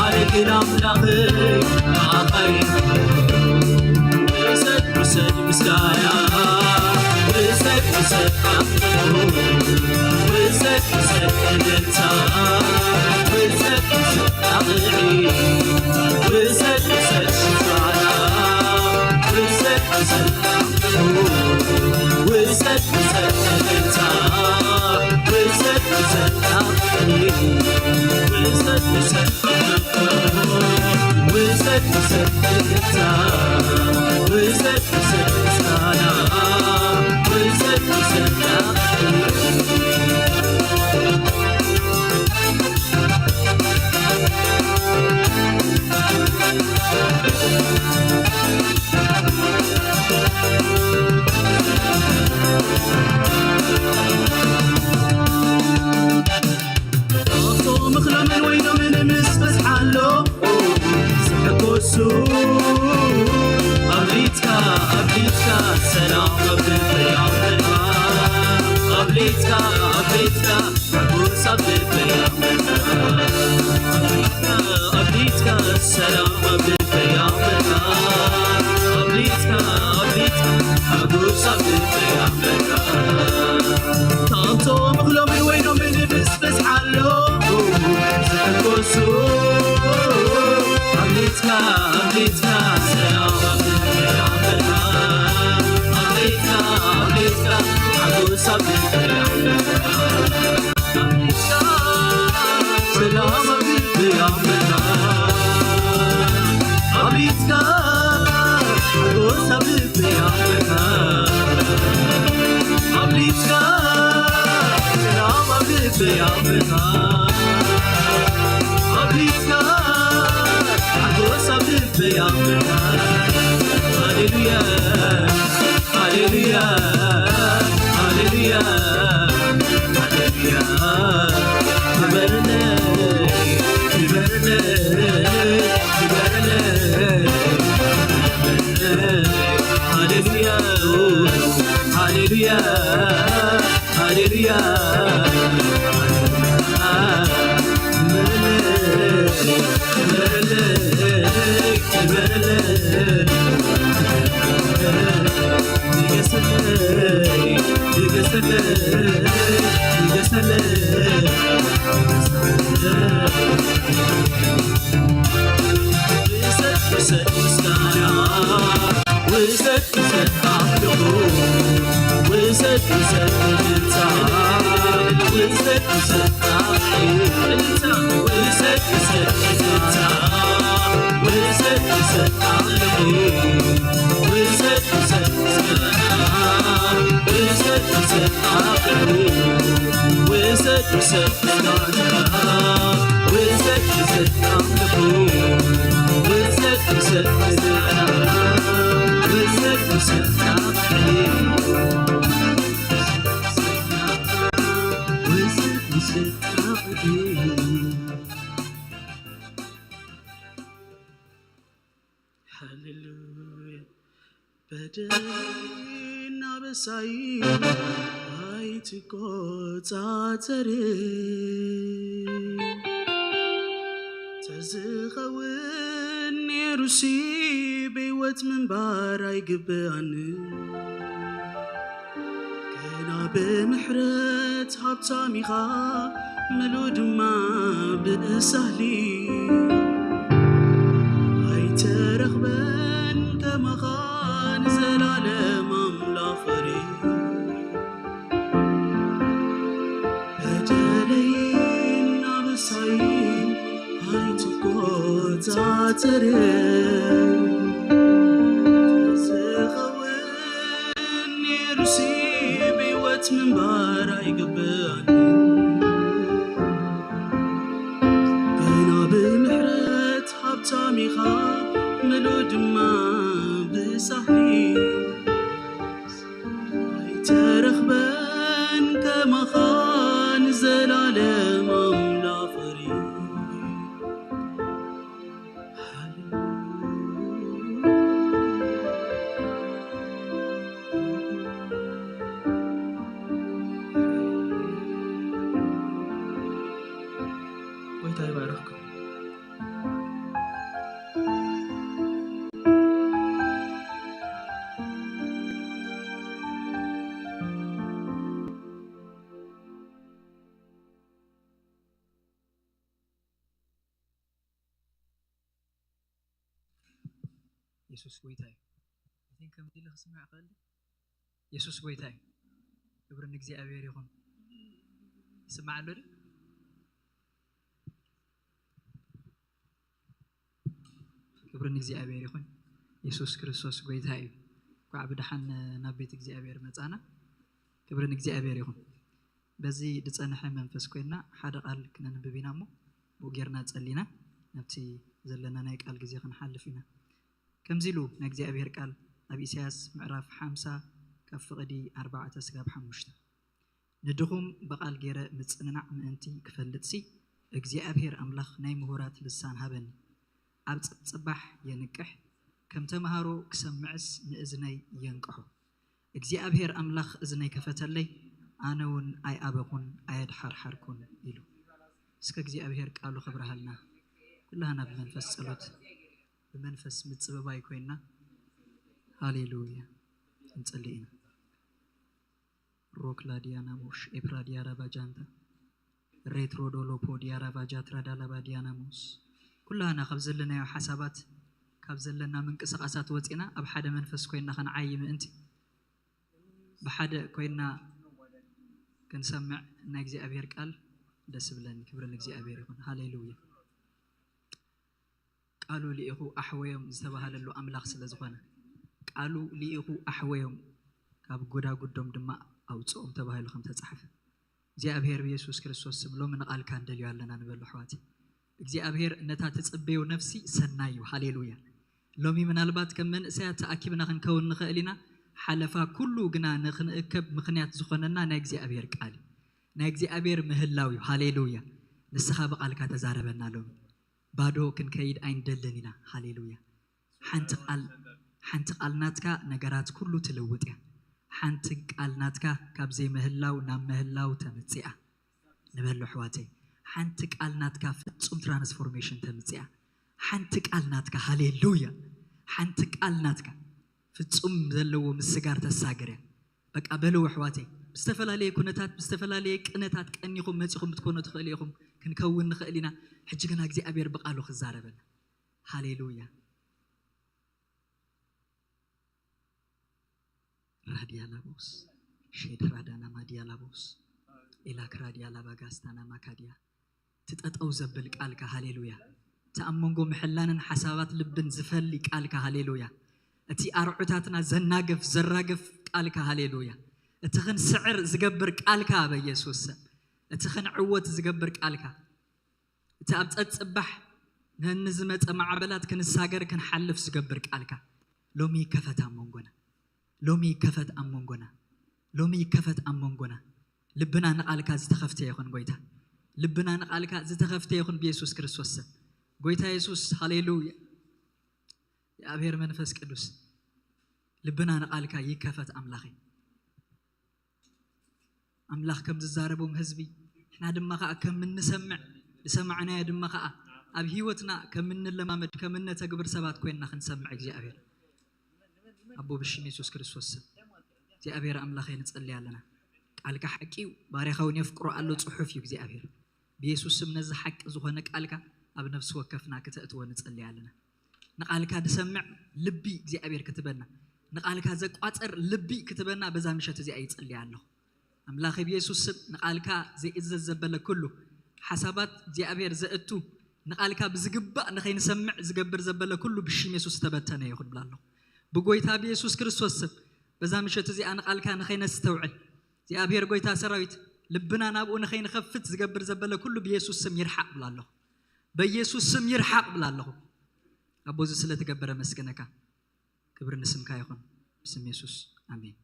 ኣነ ግን ኣምላኸይ ንዓኻ እየ። ውሰድ፣ ውሰድ ምስጋና፣ ውሰድ፣ ውሰድ ኣምልኾ፣ ውሰድ፣ ውሰድ እልልታ፣ ውሰድ፣ ውሰድ ጣቕዒት፣ ውሰድ፣ ውሰድ ምስጋና፣ ውሰድ፣ ውሰድ ውሰድ፣ ውሰድ እልልታ፣ ውሰድ፣ ውሰድ ኣኽብሮት፣ ውሰድ፣ ውሰድ ኣምልኾ፣ ውሰድ፣ ውሰድ እልልታ፣ ውሰድ፣ ውሰድ ምስጋና፣ ውሰድ፣ ውሰድ ኣኽብሮት። እቶም እኽሎምን ወይኖምን ምስ በዝሓሎም ዝሕጎሱ፣ ኣብሊጽካ፣ ኣብሊጽካ ሰላም ኣብ ልበይ ኣምበልካ። ኣብሊጽካ፣ ኣብሊጽካ ሓጎስ ኣብ ልበይ ኣምበልካ። ኣብሊጽካ፣ ኣብሊጽካ ሰላም ኣብ ልበይ ኣምበልካ። ኣብሊጽካ፣ ኣብሊጽካ ሓጎስ ኣብ ልበይ ኣምበልካ። ካብቶም እኽሎምን ወይኖምን ምስ በዝሓሎም ዝሕጎሱ፣ ኣብሊጽካ፣ ኣብሊጽካ ሰላም ኣብ ልበይ ኣምበልካ። ኣብሊጽካ፣ ኣብሊጽካ ሓጎስ ኣብ ልበይ ኣምበልካ። ኣብሊጽካ፣ ሰላም ኣብ ልበይ ኣምበልካ። ኣብሊጽካ፣ ሓጎስ ኣብ ልበይ ኣምበልካ። ኣብሊጽካ፣ ሰላም ኣብ ልበይ ኣምበልካ። ኣብሊጽካ፣ ሓጎስ ኣብ ልበይ ኣምበልካ። ሃሌሉያ፣ ሃሌሉያ፣ ሃሌሉያ፣ ሃሌሉያ። ክበርለይ፣ ክበርለይ፣ ክበርለይ፣ ክበርለይ። ሃሌሉያ፣ ሃሌሉያ፣ ሃሌሉያ፣ ሃሌሉያ። ክበርለይ፣ ክበርለይ፣ ክበርለይ። ንገሰለይ፣ ንገሰለይ፣ ንገሰለይ። ውሰድ፣ ውሰድ ምስጋና፣ ውሰድ፣ ውሰድ ኣምልኾ፣ ውሰድ፣ ውሰድ እልልታ፣ ውሰድ፣ ውሰድ እልልታ፣ ውሰድ፣ ውሰድ እልልታ፣ ውሰድ፣ ውሰድ ኣምልኾ፣ ውሰድ፣ ውሰድ ምስጋና፣ ውሰድ፣ ውሰድ ኣምልኾ፣ ውሰድ፣ ውሰድ ምስጋና፣ ውሰድ፣ ውሰድ ኣምልኾ፣ ውሰድ፣ ውሰድ ምስጋና፣ ውሰድ፣ ውሰድ ኣምልኾ። ሃሌሉያ። በደሌን ኣበሳይ ኣይትቆጻጸር። ተዝኸውን ነይሩሲ ብህይወት ምንባር ኣይግብኣንን። ግና ብምሕረት ሃብታም ኢኻ፣ ምሉእ ድማ ብሳህሊ። ኣይተረኽበን ከማኻ ንዘላለም ኣምላኽ ፍሪ። በደለይን ኣበሳይን ኣይትቆጻጸር። ዝኸውን ነይሩሲ ብህይወት ምንባር ኣይግብኣን። ግና ብምሕረት ሃብታም ኢኻ፣ ምሉእ ድማ ብሳህሊ። የሱስ ጎይታ እዩ። I think ከምዚ ኢለ ክስምዕ እኽእል ድየ? የሱስ ጎይታ እዩ። ክብሪ ንእግዚኣብሔር ይኹን። ይስማዕ ኣሎ ድዩ? ክብሪ ንእግዚኣብሔር ይኹን። የሱስ ክርስቶስ ጎይታ እዩ። እንኳዕ ብደሓን ናብ ቤት እግዚኣብሔር መጻና። ክብሪ ንእግዚኣብሔር ይኹን። በዚ ዝጸንሐ መንፈስ ኮይና ሓደ ቃል ክነንብብ ኢና እሞ ብኡ ጌርና ጸሊና ናብቲ ዘለና ናይ ቃል ግዜ ክንሓልፍ ኢና። ከምዚ ኢሉ ናይ እግዚኣብሔር ቃል ኣብ ኢሳያስ ምዕራፍ ሓምሳ ካብ ፍቕዲ ኣርባዕተ ስጋብ ሓሙሽተ፣ ንድኹም ብቓል ገይረ ምጽንናዕ ምእንቲ ክፈልጥሲ እግዚኣብሔር ኣምላኽ ናይ ምሁራት ልሳን ሃበኒ። ኣብ ጽባሕ የንቅሕ፣ ከም ተምሃሮ ክሰምዕስ ንእዝነይ የንቅሖ። እግዚኣብሔር ኣምላኽ እዝነይ ከፈተለይ፣ ኣነ እውን ኣይኣበኹን ኣየድሓርሓርኩን ኢሉ። እስከ እግዚኣብሔር ቃሉ ከብርሃልና። ኩላህና ብመንፈስ ጸሎት ብመንፈስ ምጽብባይ ኮይና ሃሌሉያ እንጸሊ ኢና። ሮክላ ዲያናሞሽ ኤፕራ ዲያራ ባጃንታ ሬትሮ ዶሎፖ ዲያራ ባጃትራ ዳላባ ዲያናሞስ ኩላህና ካብ ዘለናዮ ሓሳባት ካብ ዘለና ምንቅስቃሳት ወፂና ኣብ ሓደ መንፈስ ኮይና ክንዓይ ምእንቲ ብሓደ ኮይና ክንሰምዕ ናይ እግዚኣብሔር ቃል ደስ ብለኒ። ክብሪ ንእግዚኣብሔር ይኹን። ሃሌሉያ። ቃሉ ልኢኹ ኣሕወዮም ዝተባህለሉ ኣምላኽ ስለ ዝኾነ፣ ቃሉ ልኢኹ ኣሕወዮም ካብ ጎዳጉዶም ድማ ኣውፅኦም ተባሂሉ ከም ተጻሕፈ፣ እግዚኣብሔር ብየሱስ ክርስቶስ ስም ሎሚ ንቓልካ ንደልዮ ኣለና ንበሎ ኣሕዋት። እግዚኣብሔር ነታ ትጽበዮ ነፍሲ ሰናይ እዩ። ሃሌሉያ። ሎሚ ምናልባት ከም መንእሰያት ተኣኪብና ክንከውን ንኽእል ኢና። ሓለፋ ኩሉ ግና ንኽንእከብ ምኽንያት ዝኾነና ናይ እግዚኣብሔር ቃል እዩ። ናይ እግዚኣብሔር ምህላው እዩ። ሃሌሉያ። ንስኻ ብቓልካ ተዛረበና ሎሚ። ባዶ ክንከይድ ኣይንደልን ኢና። ሃሌሉያ። ሓንቲ ቃል ሓንቲ ቃል ናትካ ነገራት ኩሉ ትልውጥ እያ። ሓንቲ ቃል ናትካ ካብ ዘይምህላው ናብ ምህላው ተምጽእ እያ። ንበሎ ኣሕዋተይ፣ ሓንቲ ቃል ናትካ ፍጹም ትራንስፎርሜሽን ተምጽእ እያ። ሓንቲ ቃል ናትካ፣ ሃሌሉያ፣ ሓንቲ ቃል ናትካ ፍጹም ዘለዎ ምስጋር ተሳግር እያ። በቃ በልዎ ኣሕዋተይ፣ ብዝተፈላለየ ኩነታት ብዝተፈላለየ ቅነታት ቀኒኹም መጺኹም ክትኮኑ ትኽእሉ ኢኹም። ክንከውን ንኽእል ኢና። ሕጂ ግና እግዚኣብሔር ብቃሉ ክዛረበና። ሃሌሉያ። ራዲያ ላቦስ ሼድ ራዳና ማዲያ ላቦስ ኤላክ ራዲያ ላባጋስታና ማካዲያ ትጠጠው ዘብል ቃልካ። ሃሌሉያ። እቲ ኣብ መንጎ ምሕላንን ሓሳባት ልብን ዝፈሊ ቃልካ። ሃሌሉያ። እቲ ኣርዑታትና ዘናግፍ ዘራግፍ ቃልካ። ሃሌሉያ። እቲ ክንስዕር ዝገብር ቃልካ በኢየሱስ ስም። እቲ ክንዕወት ዝገብር ቃልካ። እቲ ኣብ ጸጽባሕ ንዝመጸ ማዕበላት ክንሳገር ክንሓልፍ ዝገብር ቃልካ ሎሚ ይከፈት ኣብ መንጎና። ሎሚ ይከፈት ኣብ መንጎና። ሎሚ ይከፈት ኣብ መንጎና። ልብና ንቓልካ ዝተኸፍተ ይኹን ጎይታ። ልብና ንቓልካ ዝተኸፍተ ይኹን ብየሱስ ክርስቶስ ስም። ጎይታ የሱስ፣ ሃሌሉያ። የኣብሔር መንፈስ ቅዱስ ልብና ንቓልካ ይከፈት ኣምላኸይ። ኣምላኽ ከም ዝዛረቦም ህዝቢ ንሕና ድማ ኸዓ ከም እንሰምዕ ዝሰማዕናዮ ድማ ኸዓ ኣብ ህይወትና ከም እንለማመድ ከም እነተግብር ሰባት ኮይንና ክንሰምዕ እግዚኣብሔር ኣቦ ብሽም የሱስ ክርስቶስ ስም እግዚኣብሔር ኣምላኸይ ንጸልይ ኣለና። ቃልካ ሓቂ እዩ፣ ባርያኻ እውን የፍቅሮ ኣሎ ጽሑፍ እዩ እግዚኣብሔር። ብየሱስ ስም ነዚ ሓቂ ዝኾነ ቃልካ ኣብ ነፍሲ ወከፍና ክተእትዎ ንጸልይ ኣለና። ንቓልካ ዝሰምዕ ልቢ እግዚኣብሔር ክትበና፣ ንቓልካ ዘቋጽር ልቢ ክትበና በዛ ምሸት እዚኣ ይጽልይ ኣለኹ። ኣምላኸ ብየሱስ ስም ንቓልካ ዘይእዘዝ ዘበለ ኩሉ ሓሳባት እግዚኣብሔር ዘእቱ ንቓልካ ብዝግባእ ንኸይንሰምዕ ዝገብር ዘበለ ኩሉ ብሽም የሱስ ተበተነ ይኹን ብላ ኣለኹ። ብጎይታ ብየሱስ ክርስቶስ ስም በዛ ምሸት እዚኣ ንቓልካ ንኸይነስተውዕል እግዚኣብሔር ጎይታ ሰራዊት ልብና ናብኡ ንኸይንኸፍት ዝገብር ዘበለ ኩሉ ብየሱስ ስም ይርሓቕ ብላ ኣለኹ። በኢየሱስ ስም ይርሓቕ ብላ ኣለኹ። ኣቦ እዚ ስለ ተገበረ መስገነካ። ክብሪ ንስምካ ይኹን። ብስም የሱስ ኣሜን።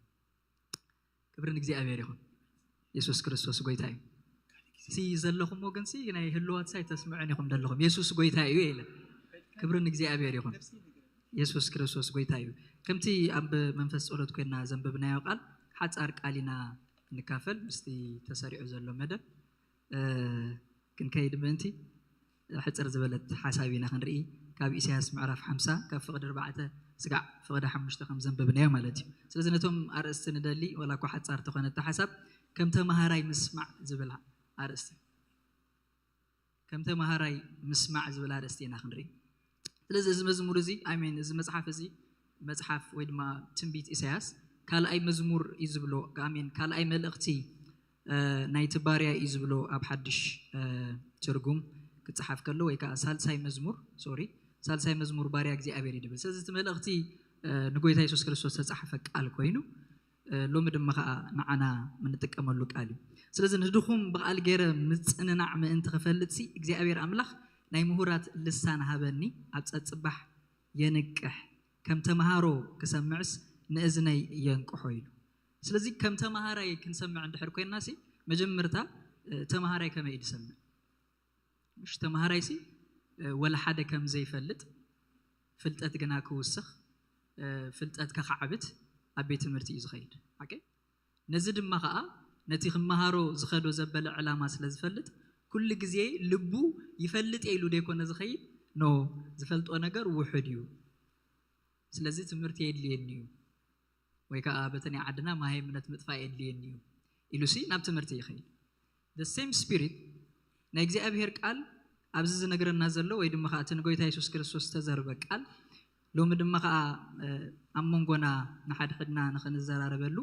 ክብሪ ንእግዚኣብሔር ይኹን። የሱስ ክርስቶስ ጎይታ እዩ። እቲ ዘለኹም ወገንሲ ናይ ህልዋት ሳይ ተስምዑን ኢኹም ዘለኹም። የሱስ ጎይታ እዩ ኢለ። ክብሪ ንእግዚኣብሔር ይኹን። የሱስ ክርስቶስ ጎይታ እዩ። ከምቲ ኣብ መንፈስ ጸሎት ኮይና ዘንበብናዮ ቃል ሓጻር ቃል ኢና ንካፈል ምስቲ ተሰሪዑ ዘሎ መደብ። እ፣ ክንከይድ ምእንቲ ሕጽር ዝበለት ሓሳብ ኢና ክንርኢ። ካብ ኢሳያስ ምዕራፍ ሓምሳ ካብ ፍቕዲ ኣርባዕተ ስጋዕ ፍቕዲ ሓሙሽተ ከም ዘንበብናዮ ማለት እዩ። ስለዚ ነቶም ኣርእስቲ ንደሊ፣ ወላ እኳ ሓጻር ተኾነ እታ ሓሳብ፣ ከም ተመሃራይ ምስማዕ ዝብል ኣርእስቲ፣ ከም ተመሃራይ ምስማዕ ዝብል ኣርእስቲ ኢና ክንርኢ። ስለዚ እዚ መዝሙር እዚ፣ ኣይ ሚን፣ እዚ መጽሓፍ እዚ መጽሓፍ ወይ ድማ ትንቢት ኢሳያስ ካልኣይ መዝሙር እዩ ዝብሎ። ኣሜን። ካልኣይ መልእኽቲ ናይቲ ባርያ እዩ ዝብሎ። ኣብ ሓድሽ ትርጉም ክፀሓፍ ከሎ ወይ ከዓ ሳልሳይ መዝሙር ሶሪ ሳልሳይ መዝሙር ባርያ እግዚኣብሔር እዩ ድብል። ስለዚ እቲ መልእኽቲ ንጎይታ የሱስ ክርስቶስ ተፃሓፈ ቃል ኮይኑ ሎሚ ድማ ከዓ ንዓና ምንጥቀመሉ ቃል እዩ። ስለዚ ንድኹም ብቃል ገይረ ምፅንናዕ ምእንቲ ክፈልጥሲ እግዚኣብሔር ኣምላኽ ናይ ምሁራት ልሳን ሃበኒ፣ ኣብ ፀፅባሕ የንቅሕ፣ ከም ተምሃሮ ክሰምዕስ ንእዝነይ የንቅሖ ኢሉ። ስለዚ ከም ተምሃራይ ክንሰምዕ እንድሕር ኮይንና ሲ መጀመርታ ተምሃራይ ከመይ እዩ ዝሰምዕ? ምሽ ተምሃራይ ሲ ወላ ሓደ ከም ዘይፈልጥ ፍልጠት ግና ክውስኽ ፍልጠት ከኻዕብት ኣብ ቤት ትምህርቲ እዩ ዝኸይድ። ሓቂ ነዚ ድማ ከዓ ነቲ ክመሃሮ ዝኸዶ ዘበለ ዕላማ ስለ ዝፈልጥ ኩሉ ግዜ ልቡ ይፈልጥ ኢሉ ደይኮነ ዝኸይድ ኖ ዝፈልጦ ነገር ውሑድ እዩ። ስለዚ ትምህርቲ የድልየኒ እዩ ወይ ከዓ በተን ዓድና ማሃይምነት ምጥፋእ የድልየኒ እዩ ኢሉሲ ናብ ትምህርቲ ይኸይድ። The same spirit ናይ እግዚኣብሔር ቃል ኣብዚ ዝነግረና ዘሎ ወይ ድማ ከዓ እቲ ንጎይታ የሱስ ክርስቶስ ዝተዘርበ ቃል ሎሚ ድማ ከዓ ኣብ መንጎና ንሓድሕድና ንክንዘራረበሉ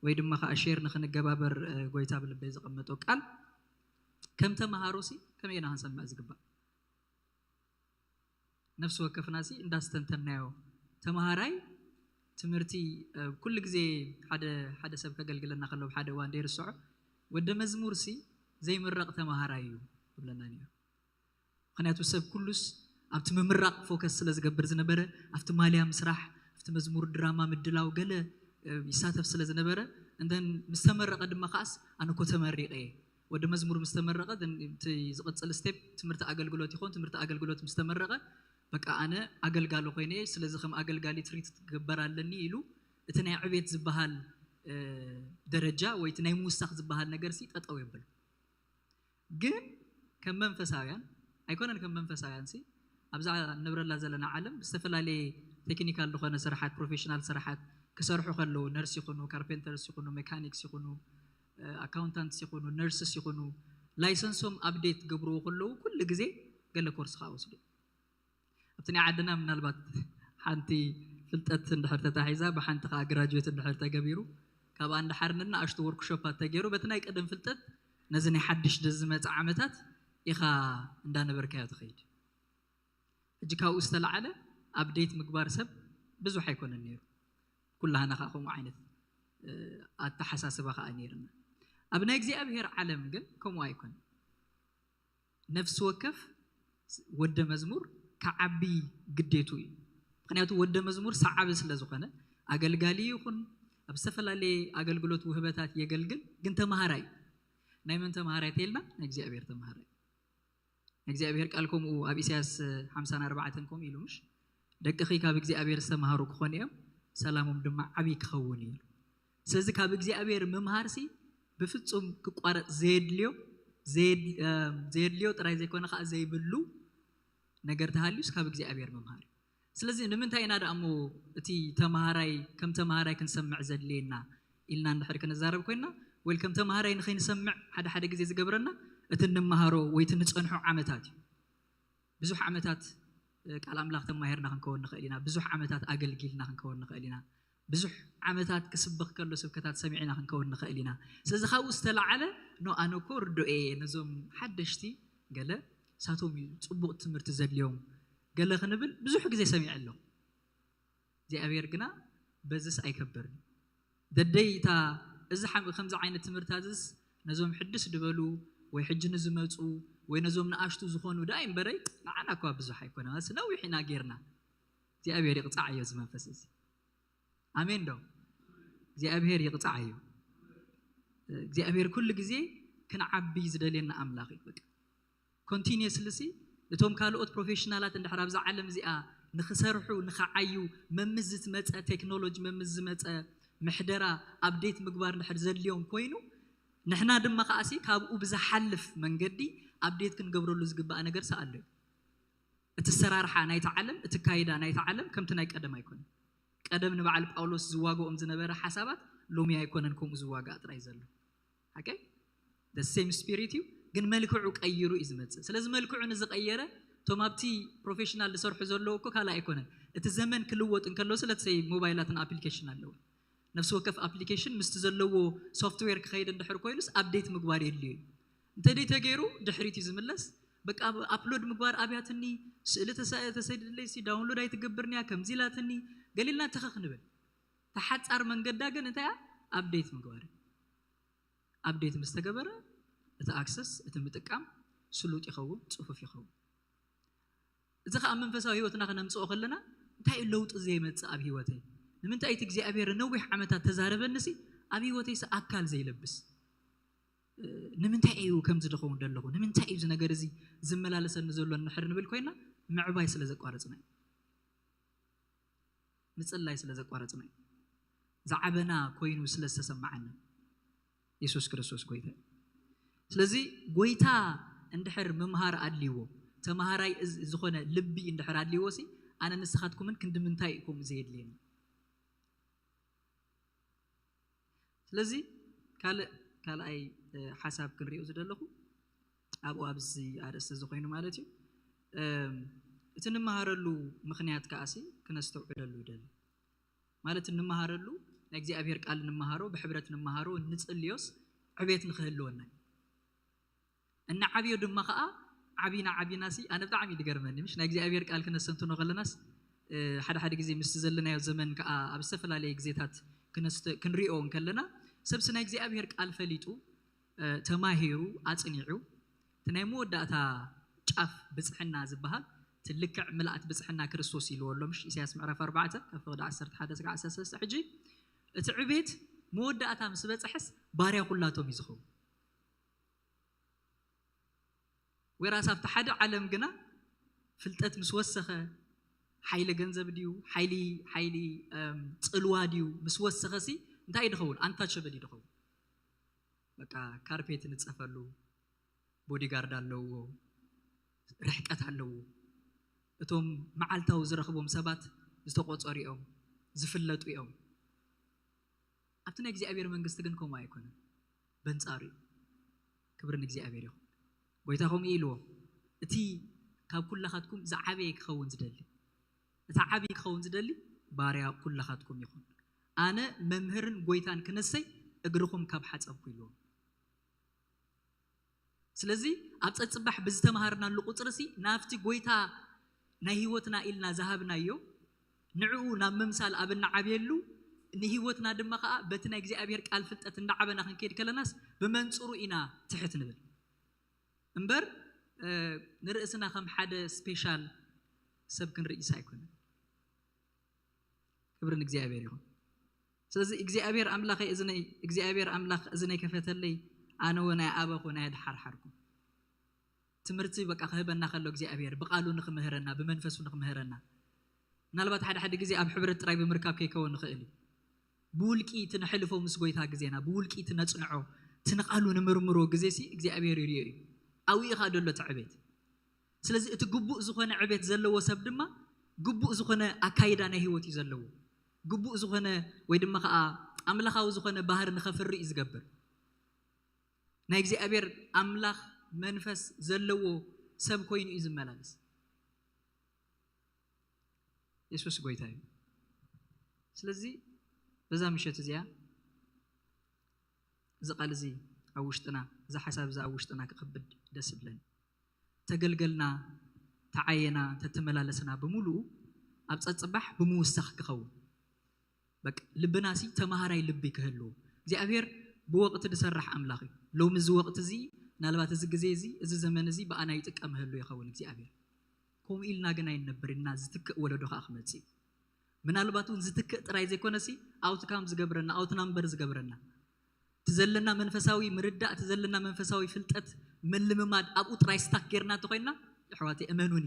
ወይ ድማ ከዓ ሼር ንክንገባበር ጎይታ ብልበይ ዘቐመጦ ቃል ከም ተምሃሮሲ ከመይ ኢና ክንሰምዕ ዝግባእ? ነፍሲ ወከፍናሲ እንዳስተንተናዮ ተምሃራይ ትምህርቲ ኩሉ ግዜ ሓደ ሓደ ሰብ ከገልግለና ከሎ ሓደ እዋን ደይርስዖ ወደ መዝሙር ሲ ዘይምረቕ ተምሃራይ እዩ ይብለና ነይሩ። ምክንያቱ ሰብ ኩሉስ ኣብቲ ምምራቕ ፎከስ ስለ ዝገብር ዝነበረ ኣብቲ ማልያ ምስራሕ ኣብቲ መዝሙር ድራማ ምድላው ገለ ይሳተፍ ስለ ዝነበረ እንተን ምስ ተመረቐ ድማ ከዓስ ኣነ ኮ ተመሪቐ እየ ወዲ መዝሙር ምስ ተመረቐ እቲ ዝቕፅል ስቴፕ ትምህርቲ ኣገልግሎት ይኾን። ትምህርቲ ኣገልግሎት ምስ ተመረቐ በቃ ኣነ ኣገልጋሊ ኮይነ እየ። ስለዚ ከም ኣገልጋሊ ትሪት ክግበር ኣለኒ ኢሉ እቲ ናይ ዕቤት ዝበሃል ደረጃ ወይ እቲ ናይ ምውሳኽ ዝበሃል ነገር ሲ ጠጠው የብል። ግን ከም መንፈሳውያን ኣይኮነን ከም መንፈሳውያን ሲ ኣብዛ ንብረላ ዘለና ዓለም ዝተፈላለየ ቴክኒካል ዝኾነ ስራሓት ፕሮፌሽናል ስራሓት ክሰርሑ ከለዉ ነርስ ይኹኑ ካርፔንተርስ ይኹኑ ሜካኒክስ ይኹኑ ኣካውንታንትስ ይኹኑ ነርስስ ይኹኑ ላይሰንሶም ኣፕዴት ገብርዎ ከለዉ ኩሉ ግዜ ገለ ኮርስ ከዓ ወስዱ። ኣብቲ ናይ ዓድና ምናልባት ሓንቲ ፍልጠት እንድሕር ተታሒዛ ብሓንቲ ከዓ ግራጁዌት እንድሕር ተገቢሩ ካብኣ እንዳሓር ንናኣሽቱ ወርክሾፓት ተገይሩ በቲ ናይ ቀደም ፍልጠት ነዚ ናይ ሓድሽ ዝመፀ ዓመታት ኢኻ እንዳነበርካዮ ትኸይድ። ሕጂ ካብኡ ዝተለዓለ ኣፕዴት ምግባር ሰብ ብዙሕ ኣይኮነን ነይሩ። ኩላህና ከዓ ከምኡ ዓይነት ኣተሓሳስባ ከዓ ነይርና። ኣብ ናይ እግዚኣብሔር ዓለም ግን ከምኡ ኣይኮነን። ነፍሲ ወከፍ ወደ መዝሙር ክዓቢ ግዴቱ እዩ። ምክንያቱ ወደ መዝሙር ሰዓቢ ስለ ዝኾነ ኣገልጋሊ ይኹን ኣብ ዝተፈላለየ ኣገልግሎት ውህበታት የገልግል፣ ግን ተምሃራይ ናይ መን ተምሃራይ ተይልና ናይ እግዚኣብሔር ተምሃራይ። ናይ እግዚኣብሔር ቃል ከምኡ ኣብ ኢሳያስ ሓምሳን ኣርባዕተን ከምኡ ኢሉ ምሽ ደቅኺ ካብ እግዚኣብሔር ዝተምሃሩ ክኾኑ እዮም ሰላሞም ድማ ዓብይ ክኸውን እዩ። ስለዚ ካብ እግዚኣብሔር ምምሃርሲ ብፍጹም ክቋረፅ ዘየድልዮ ዘየድልዮ ጥራይ ዘይኮነ ከዓ ዘይብሉ ነገር ተሃልዩስ ካብ እግዚኣብሔር ምምሃር እዩ። ስለዚ ንምንታይ ኢና ደኣ እሞ እቲ ተምሃራይ ከም ተምሃራይ ክንሰምዕ ዘድልየና ኢልና እንድሕር ክንዛረብ ኮይንና ወይ ከም ተምሃራይ ንኸይንሰምዕ ሓደ ሓደ ግዜ ዝገብረና እቲ እንመሃሮ ወይ እቲ ንፀንሖ ዓመታት እዩ። ብዙሕ ዓመታት ቃል ኣምላኽ ተማሂርና ክንከውን ንኽእል ኢና። ብዙሕ ዓመታት ኣገልጊልና ክንከውን ንኽእል ኢና። ብዙሕ ዓመታት ክስበኽ ከሎ ስብከታት ሰሚዕና ክንከውን ንኽእል ኢና። ስለዚ ካብኡ ዝተለዓለ ኖ ኣነ እኮ ርድኦ እየ ነዞም ሓደሽቲ ገለ ሳቶም እዩ ፅቡቕ ትምህርቲ ዘድልዮም ገለ ክንብል ብዙሕ ግዜ ሰሚዐ ኣለኹ። እግዚኣብሔር ግና በዝስ ኣይከብርን። ደደይ እታ እዚ ከምዚ ዓይነት ትምህርቲ ኣዝስ ነዞም ሕድስ ድበሉ ወይ ሕጂ ንዝመፁ ወይ ነዞም ንኣሽቱ ዝኾኑ ደኣ እምበረይ ንዓና እኳ ብዙሕ ኣይኮነ ማለት ነዊሕ ኢና ጌርና። እግዚኣብሔር ይቕፃዕ እዮ እዚ መንፈስ እዚ። ኣሜን ዶ? እግዚኣብሔር ይቕፃዕ እዩ። እግዚኣብሔር ኩሉ ግዜ ክንዓቢ ዝደልየና ኣምላኽ እዩ። በቃ ኮንቲኒየስሊ ሲ እቶም ካልኦት ፕሮፌሽናላት እንድሕር ኣብዛ ዓለም እዚኣ ንክሰርሑ ንክዓዩ መምዝ ዝመፀ ቴክኖሎጂ መምዝ ዝመፀ ምሕደራ ኣፕዴት ምግባር እንድሕር ዘድልዮም ኮይኑ ንሕና ድማ ከዓሲ ካብኡ ብዝሓልፍ መንገዲ ኣፕዴት ክንገብረሉ ዝግባእ ነገር ሲ ኣሎ እዩ። እቲ ሰራርሓ ናይታ ዓለም እቲ ካይዳ ናይታ ዓለም ከምቲ ናይ ቀደም ኣይኮነን። ቀደም ንበዓል ጳውሎስ ዝዋግኦም ዝነበረ ሓሳባት ሎሚ ኣይኮነን ከምኡ ዝዋጋእ ጥራይ ዘሎ። ሓቀይ the same spirit እዩ ግን መልክዑ ቀይሩ እዩ ዝመፅእ። ስለዚ መልክዑ ንዝቀየረ እቶም ኣብቲ ፕሮፌሽናል ዝሰርሑ ዘለዉ እኮ ካልእ ኣይኮነን እቲ ዘመን ክልወጥ እንከሎ ስለተሰይ ሞባይላትን ኣፕሊኬሽን ኣለዎ። ነፍሲ ወከፍ ኣፕሊኬሽን ምስቲ ዘለዎ ሶፍትዌር ክኸይድ እንድሕር ኮይኑስ ኣፕዴት ምግባር የድልዮ እዩ። እንተደይ ተገይሩ ድሕሪት እዩ ዝምለስ። በቃ ኣፕሎድ ምግባር ኣብያትኒ፣ ስእሊ ተሰ- ተሰይድለይ ሲ ዳውንሎድ ኣይትገብርንያ ከምዚ ኢላትኒ ገሊልና ተኸኽ ንብል። ተሓጻር መንገዳ ግን እንታይ እያ? ኣፕዴት ምግባር። ኣፕዴት ምስ ተገበረ እቲ ኣክሰስ እቲ ምጥቃም ስሉጥ ይኸውን፣ ጽፉፍ ይኸውን። እዚ ከዓ መንፈሳዊ ህይወትና ክነምፅኦ ከለና እንታይ እዩ ለውጢ ዘየመፅእ ኣብ ህይወተይ? ንምንታይ እቲ እግዚኣብሔር ነዊሕ ዓመታት ተዛረበንሲ ኣብ ህይወተይሲ ኣካል ዘይለብስ? ንምንታይ እዩ ከምዚ ዝኸውን ዘለኹ? ንምንታይ እዩ እዚ ነገር እዚ ዝመላለሰኒ ዘሎ እንድሕር ንብል ኮይና ምዕባይ ስለ ዘቋረፅና እዩ። ምፅላይ ስለ ዘቋረፅና እዩ። ዝዓበና ኮይኑ ስለ ዝተሰማዓና። የሱስ ክርስቶስ ጎይታ እዩ። ስለዚ ጎይታ እንድሕር ምምሃር ኣድልይዎ፣ ተምሃራይ እዝ- ዝኾነ ልቢ እንድሕር ኣድልይዎ ሲ ኣነ ንስኻትኩምን ክንዲ ምንታይ እዩ ከምኡ ዘየድልየኒ? ስለዚ ካልእ ካልኣይ እ፣ ሓሳብ ክንሪኦ ዝደለኹ ኣብኡ ኣብዚ ኣርእስቲ እዚ ኮይኑ ማለት እዩ። እም፣ እቲ ንመሃረሉ ምኽንያት ከኣሲ ክነስተውዕለሉ ይደሊ። ማለት እንመሃረሉ ናይ እግዚኣብሔር ቃል እንመሃሮ፣ ብሕብረት እንመሃሮ፣ እንጽልዮስ ዕቤት ንክህልወና እዩ። እናዓብዮ ድማ ከዓ ዓቢና ዓቢና ሲ ኣነ ብጣዕሚ እዩ ዝገርመኒ። ምሽ ናይ እግዚኣብሔር ቃል ክነስተንትኖ ከለናስ እ፣ ሓደ ሓደ ግዜ ምስቲ ዘለናዮ ዘመን ከዓ ኣብ ዝተፈላለየ ግዜታት ክነስተ- ክንሪኦ እንከለና ሰብሲ ናይ እግዚኣብሔር ቃል ፈሊጡ እ፣ ተማሂሩ ኣጽኒዑ እቲ ናይ መወዳእታ ጫፍ ብፅሕና ዝበሃል እቲ ልክዕ ምልኣት ብፅሕና ክርስቶስ ኢልዎ ኣሎ። ምሽ ኢሳያስ ምዕራፍ ኣርባዕተ ካብ ፍቕዲ ዓሰርተ ሓደ እስከ ዓሰርተ ሰለስተ ሕጂ እቲ ዕቤት መወዳእታ ምስ በፅሐስ ባርያ ኩላቶም እዩ ዝኸውን። ወይራስ ኣብቲ ሓደ ዓለም ግና ፍልጠት ምስ ወሰኸ ሓይሊ ገንዘብ ድዩ ሓይሊ ሓይሊ እም፣ ፅልዋ ድዩ ምስ ወሰኸ ሲ እንታይ እዩ ድኸውን? ኣንታቸብል እዩ ድኸውን። በቃ ካርፔት ንፀፈሉ፣ ቦዲጋርድ ኣለዎ፣ ርሕቀት ኣለዎ። እቶም መዓልታዊ ዝረኽቦም ሰባት ዝተቆፀሩ እዮም፣ ዝፍለጡ እዮም። ኣብቲ ናይ እግዚኣብሔር መንግስቲ ግን ከምኡ ኣይኮነን፣ በንጻሩ እዩ። ክብሪ ንእግዚኣብሔር ይኹን። ጎይታ ከምኡ ኢልዎ፣ እቲ ካብ ኩላኻትኩም ዝዓበየ ክኸውን ዝደሊ፣ እቲ ዓብዪ ክኸውን ዝደሊ ባርያ ኩላኻትኩም ይኹን። ኣነ መምህርን ጎይታን ክነሰይ እግርኹም ካብ ሓጸብኩ ኢልዎ። ስለዚ ኣብ ጸጽባሕ ብዝተምሃርናሉ ቁጽሪ ሲ ናብቲ ጎይታ ናይ ህይወትና ኢልና ዝሃብናዮ ንዕኡ ናብ ምምሳል ኣብ እንዓብየሉ ንህይወትና ድማ ከዓ በቲ ናይ እግዚኣብሔር ቃል ፍልጠት እንዳዓበና ክንከይድ ከለናስ ብመንጽሩ ኢና ትሕት ንብል እምበር እ፣ ንርእስና ከም ሓደ ስፔሻል ሰብ ክንርእይስ ኣይኮነን። ክብሪ ንእግዚኣብሔር ይኹን። ስለዚ እግዚኣብሔር ኣምላኸይ እዝነይ እግዚኣብሔር ኣምላኽ እዝነይ ከፈተለይ፣ ኣነ እውን ኣይኣበኹ ናይ ኣድሓርሓርኩ። ትምህርቲ በቃ ክህበና ከሎ እግዚኣብሔር ብቃሉ ንክምህረና ብመንፈሱ ንክምህረና ምናልባት ሓደ ሓደ ግዜ ኣብ ሕብረት ጥራይ ብምርካብ ከይከውን ንኽእል እዩ። ብውልቂ እቲ ነሕልፎ ምስ ጎይታ ግዜና ብውልቂ እቲ ነፅንዖ እቲ ንቃሉ ንምርምሮ ግዜ ሲ እግዚኣብሔር ይርዮ እዩ። ኣብኡ ኢኻ ደሎ እቲ ዕቤት። ስለዚ እቲ ግቡእ ዝኾነ ዕቤት ዘለዎ ሰብ ድማ ግቡእ ዝኾነ ኣካይዳ ናይ ህይወት እዩ ዘለዎ። ግቡእ ዝኾነ ወይ ድማ ከዓ ኣምላኻዊ ዝኾነ ባህሪ ንኸፍሪ እዩ ዝገብር። ናይ እግዚኣብሔር ኣምላኽ መንፈስ ዘለዎ ሰብ ኮይኑ እዩ ዝመላለስ። የሱስ ጎይታ እዩ። ስለዚ በዛ ምሸት እዚኣ እዚ ቃል እዚ ኣብ ውሽጥና እዚ ሓሳብ እዚ ኣብ ውሽጥና ክኸብድ ደስ ይብለኒ። ተገልገልና ተዓየና ተተመላለስና ብምሉኡ ኣብ ፀፅባሕ ብምውሳኽ ክኸውን በቃ ልብና ሲ ተማሃራይ ልቢ ክህልዎ እግዚኣብሔር ብወቕቲ ዝሰርሕ ኣምላኽ እዩ። ሎሚ እዚ ወቕቲ እዚ ምናልባት እዚ ግዜ እዚ እዚ ዘመን እዚ ብኣና ይጥቀመሉ ይኸውን እግዚኣብሔር። ከምኡ ኢልና ግን ኣይንነብር ኢና። ዝትክእ ወለዶ ከዓ ክመፅእ እዩ። ምናልባት እውን ዝትክእ ጥራይ ዘይኮነሲ ኣውትካም ዝገብረና ኣውትናምበር ዝገብረና እቲ ዘለና መንፈሳዊ ምርዳእ እቲ ዘለና መንፈሳዊ ፍልጠት ምልምማድ ኣብኡ ጥራይ ስታክ ጌርና እንተኮይንና ኣሕዋተይ እመኑኒ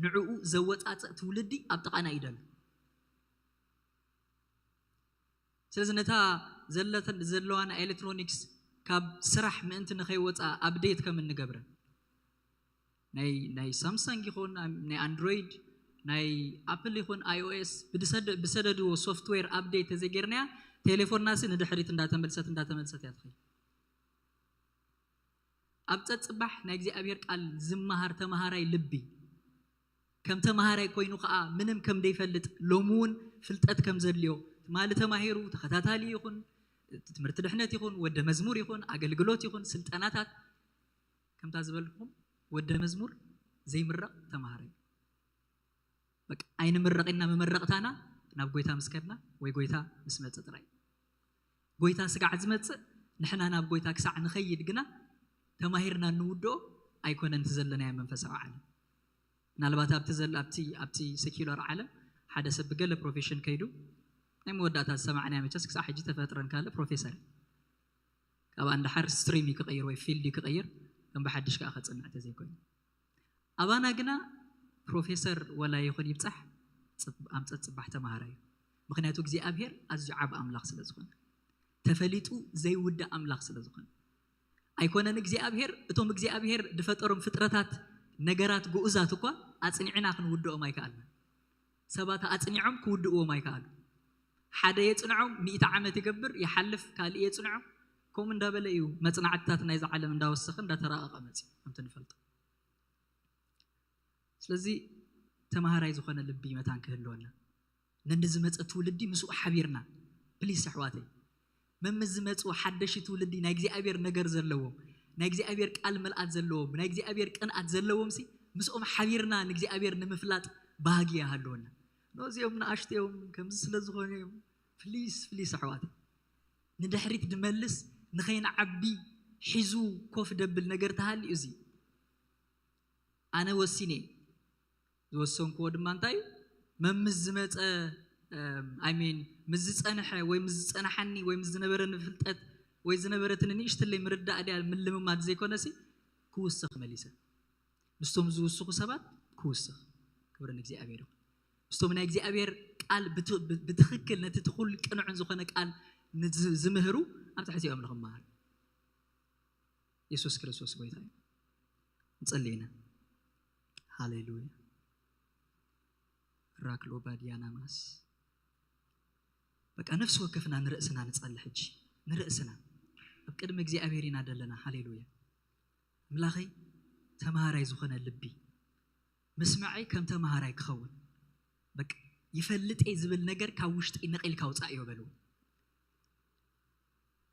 ንዕኡ ዘወፃፅእ ትውልዲ ኣብ ጥቓና እዩ ደሎ። ስለዚ ነታ ዘለዋና ኤሌክትሮኒክስ ካብ ስራሕ ምእንቲ ንኸይወፃ ኣብዴት ከም እንገብረን ናይ ናይ ሳምሳንግ ይኹን ናይ ኣንድሮይድ ናይ ኣፕል ይኹን ኣይኦኤስ ብሰደድዎ ሶፍትዌር ኣብዴት ተዘይጌርናያ ቴሌፎንና ሲ ንድሕሪት እንዳተመልሰት እንዳተመልሰት እያ ትኸይድ። ኣብ ፀፅባሕ ናይ እግዚኣብሔር ቃል ዝመሃር ተምሃራይ ልቢ ከም ተማሃራይ ኮይኑ ከዓ ምንም ከም ዘይፈልጥ፣ ሎሚ እውን ፍልጠት ከም ዘድልዮ፣ ትማሊ ተማሂሩ ተኸታታሊ ይኹን፣ ትምህርቲ ድሕነት ይኹን፣ ወደ መዝሙር ይኹን፣ ኣገልግሎት ይኹን፣ ስልጠናታት፣ ከምታ ዝበልኩም፣ ወደ መዝሙር ዘይምረቕ ተማሃራይ። በቃ ኣይንምረቕ ኢና፣ መመረቕታና ናብ ጎይታ ምስ ከድና ወይ ጎይታ ምስ መጽእ ጥራይ። ጎይታ ስጋዕ ዝመጽእ፣ ንሕና ናብ ጎይታ ክሳዕ ንኸይድ ግና ተማሂርና እንውድኦ ኣይኮነን እቲ ዘለናዮ መንፈሳዊ ዓለም። ምናልባት ኣብቲ ዘል-፣ ኣብቲ፣ ኣብቲ ሰኪላር ዓለም ሓደ ሰብ ብገለ ፕሮፌሽን ከይዱ፣ ናይ መወዳእታ ዝሰማዕናዮ መቸስ ክሳዕ ሕጂ ተፈጥረን ካልእ ፕሮፌሰር እዩ። ካብኣ እንዳሓር ስትሪም እዩ ክቕይር ወይ ፊልድ እዩ ክቕይር፣ ከም ብሓድሽ ከኣ ከጽንዕ ተዘይኮይኑ። ኣባና ግና ፕሮፌሰር ወላ ይኹን ይብጻሕ፣ ጽብ-፣ ኣምጸት ጽባሕ ተማሃራይ እዩ። ምኽንያቱ እግዚኣብሔር ኣዝዩ ዓቢ ኣምላኽ ስለ ዝኾነ፣ ተፈሊጡ ዘይውዳእ ኣምላኽ ስለ ዝኾነ። ኣይኮነን እግዚኣብሔር፣ እቶም እግዚኣብሔር ዝፈጠሮም ፍጥረታት፣ ነገራት ግኡዛት እኳ ኣጽኒዕና ክንውድኦም ኣይከኣልናን። ሰባት ኣጽኒዖም ክውድእዎም ኣይከኣሉ። ሓደ የጽንዖም፣ ሚእቲ ዓመት ይገብር፣ ይሓልፍ፣ ካልእ የጽንዖም። ከምኡ እንዳበለ እዩ መጽናዕትታት ናይዚ ዓለም እንዳወሰኸ እንዳተራቐቐ መጽዩ፣ ከምቲ ንፈልጦ። ስለዚ ተማሃራይ ዝኾነ ልቢ መታን ክህልወና፣ ነንዲ ዝመጸ ትውልዲ ምስኡ ሓቢርና፣ ፕሊስ ኣሕዋተይ፣ መምስ ዝመጽኡ ሓደሽ ትውልዲ ናይ እግዚኣብሔር ነገር ዘለዎም፣ ናይ እግዚኣብሔር ቃል ምልኣት ዘለዎም፣ ናይ እግዚኣብሔር ቅንኣት ዘለዎም ሲ ምስኦም ሓቢርና ንእግዚኣብሔር ንምፍላጥ ባህጊ ይሃልወና። ነዚኦም ንኣሽተዮም ከምዚ ስለ ዝኾነ እዮም። ፕሊስ፣ ፕሊስ ኣሕዋተይ፣ ንድሕሪት ድመልስ ንኸይንዓቢ ሒዙ ኮፍ ደብል ነገር ተሃልዩ እዚ ኣነ ወሲነ። ዝወሰንክዎ ድማ እንታይ እዩ? መምስ ዝመጸ፣ እም፣ I mean፣ ምስ ዝጸንሐ ወይ ምስ ዝጸንሓኒ ወይ ምስ ዝነበረኒ ፍልጠት ወይ ዝነበረትኒ ንእሽትለይ ምርዳእ ድያ ምልምማድ ዘይኮነሲ፣ ክውስኽ መሊሰ። ምስቶም ዝውስኹ ሰባት ክውስኽ። ክብሪ ንእግዚኣብሔር ይኹን። ምስቶም ናይ እግዚኣብሔር ቃል ብት-፣ ብ-፣ ብትኽክል ነቲ ትኹል ቅኑዕን ዝኾነ ቃል ንዝ-፣ ዝምህሩ ኣብ ትሕቲኦም ንኽመሃር። የሱስ ክርስቶስ ጎይታ እዩ። ንጸሊ ኢና። ሃሌሉያ። ራክሎ ባዲያና ማስ። በቃ ነፍሲ ወከፍና ንርእስና ንጸሊ ሕጂ። ንርእስና። ኣብ ቅድሚ እግዚኣብሔር ኢና ደለና። ሃሌሉያ። ኣምላኸይ ተማሃራይ ዝኾነ ልቢ፣ ምስማዐይ ከም ተማሃራይ ክኸውን። በቃ ይፈልጥ እየ ዝብል ነገር ካብ ውሽጢ ነቒልካ ኣውጻእዮ በልዎ።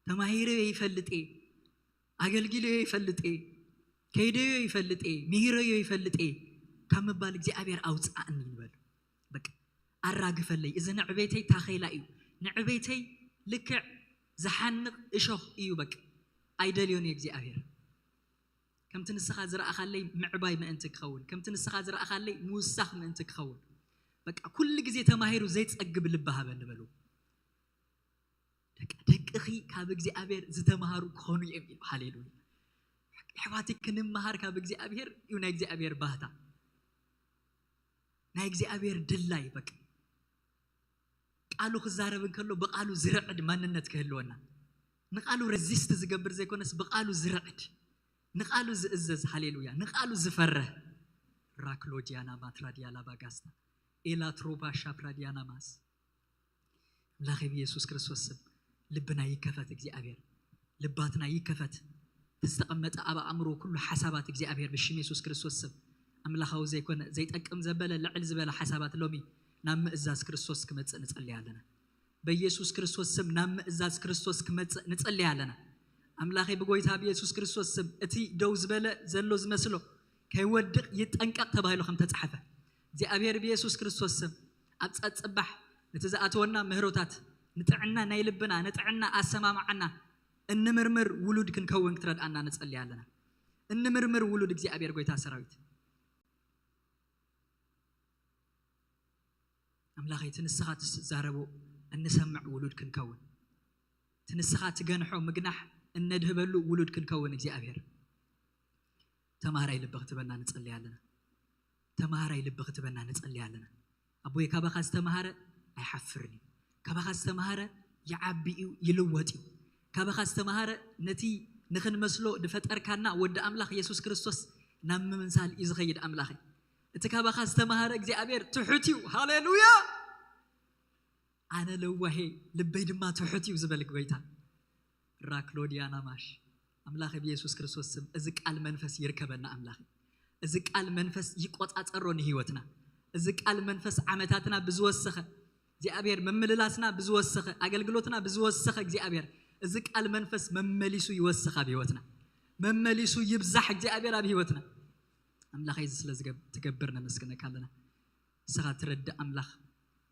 ተማሂረዮ ይፈልጥ እየ፣ ኣገልጊለዮ ይፈልጥ እየ፣ ከይደዮ ይፈልጥ እየ፣ ምሂረዮ ይፈልጥ እየ ካብ ምባል እግዚኣብሔር ኣውጽኣኒ ይበል። በቃ ኣራግፈለይ። እዚ ንዕቤተይ ታኼላ እዩ። ንዕቤተይ ልክዕ ዝሓንቕ እሾኽ እዩ። በቃ ኣይደልዮን እየ እግዚኣብሔር። ከምቲ ንስኻ ዝረኣኻለይ ምዕባይ ምእንቲ ክኸውን፣ ከምቲ ንስኻ ዝረኣኻለይ ምውሳኽ ምእንቲ ክኸውን። በቃ ኩሉ ግዜ ተማሂሩ ዘይጸግብ ልቢ ሃበኒ በሉ። ደቂ፣ ደቅኺ ካብ እግዚኣብሔር ዝተማሃሩ ክኾኑ እዮም ኢሉ። ሃሌሉያ። ኣሕዋተይ ክንመሃር ካብ እግዚኣብሔር እዩ ናይ እግዚኣብሔር ባህታ። ናይ እግዚኣብሔር ድላይ በቃ። ቃሉ ክዛረብ እንከሎ ብቃሉ ዝርዕድ ማንነት ክህልወና። ንቃሉ ረዚስት ዝገብር ዘይኮነስ ብቃሉ ዝርዕድ፣ ንቃሉ ዝእዘዝ፣ ሃሌሉያ፣ ንቃሉ ዝፈርህ። ራክሎዲያና ማትራዲያላ ባጋስታ ኤላ ትሮባ ሻፕራዲያና ማስ። ኣምላኸ ብየሱስ ክርስቶስ ስም ልብና ይከፈት እግዚኣብሔር። ልባትና ይከፈት። ዝተቐመጠ ኣብ ኣእምሮ ኩሉ ሓሳባት እግዚኣብሔር ብሽም የሱስ ክርስቶስ ስም ኣምላኻዊ ዘይኮነ ዘይጠቅም ዘበለ ልዕል ዝበለ ሓሳባት ሎሚ ናብ ምእዛዝ ክርስቶስ ክመጽእ ንጸልይ ኣለና። በየሱስ ክርስቶስ ስም ናብ ምእዛዝ ክርስቶስ ክመጽእ ንጸልይ ኣለና። ኣምላኸይ ብጎይታ ብየሱስ ክርስቶስ ስም እቲ ደው ዝበለ ዘሎ ዝመስሎ ከይወድቕ ይጠንቀቕ ተባሂሉ ከም ተጻሕፈ እግዚኣብሔር ብየሱስ ክርስቶስ ስም ኣብ ጸጽባሕ ነቲ ዝኣተወና ምህሮታት ንጥዕና ናይ ልብና ንጥዕና ኣሰማምዓና እንምርምር ውሉድ ክንከውን ክትረድኣና ንጸልይ ኣለና። እንምርምር ውሉድ እግዚኣብሔር ጎይታ ሰራዊት ኣምላኸይ እቲ ንስኻ ትዛረቦ እንሰምዕ ውሉድ ክንከውን እቲ ንስኻ ትገንሖ ምግናሕ እነድህበሉ ውሉድ ክንከውን እግዚኣብሔር ተማሃራይ ልቢ ክትበና ንጸልይ ኣለና። ተማሃራይ ልቢ ክትበና ንጸልይ ኣለና። ኣቦይ ካባኻ ዝተማሃረ ኣይሓፍርን እዩ። ካባኻ ዝተማሃረ ይዓቢ እዩ፣ ይልወጥ እዩ። ካባኻ ዝተማሃረ ነቲ ንኽንመስሎ ዝፈጠርካና ወዲ ኣምላኽ የሱስ ክርስቶስ ናብ ምምሳል እዩ ዝኸይድ ኣምላኸይ። እቲ ካባኻ ዝተማሃረ እግዚኣብሔር ትሑት እዩ። ሃሌሉያ። ኣነ ለዋሄ ልበይ ድማ ትሑት እዩ ዝበል ጎይታ። ራክሎዲያና ማሽ ኣምላኸ ብየሱስ ክርስቶስ ስም እዚ ቃል መንፈስ ይርከበና ኣምላኸ። እዚ ቃል መንፈስ ይቆጻጸሮ ንህይወትና። እዚ ቃል መንፈስ ዓመታትና ብዝወሰኸ እግዚኣብሔር፣ ምምልላስና ብዝወሰኸ፣ ኣገልግሎትና ብዝወሰኸ እግዚኣብሔር፣ እዚ ቃል መንፈስ መመሊሱ ይወስኽ ኣብ ህይወትና። መመሊሱ ይብዛሕ እግዚኣብሔር ኣብ ህይወትና። ኣምላኸይ፣ እዚ ስለ ዝገብ- ትገብር ነመስግነካ ኣለና። ንስኻ ትረድእ ኣምላኽ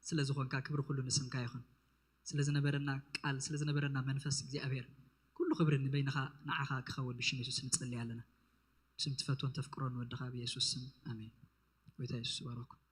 ስለ ዝኾንካ ክብሪ ኩሉ ንስምካ ይኹን። ስለ ዝነበረና ቃል፣ ስለ ዝነበረና መንፈስ እግዚኣብሔር፣ ኩሉ ክብሪ ንበይንኻ ንዓኻ ክኸውን ብሽም የሱስ ንጸልይ ኣለና። ብስም ትፈትዎን ተፍቅሮን ወድኻ ብየሱስ ስም፣ ኣሜን። ጎይታ የሱስ ይባርኽኩም።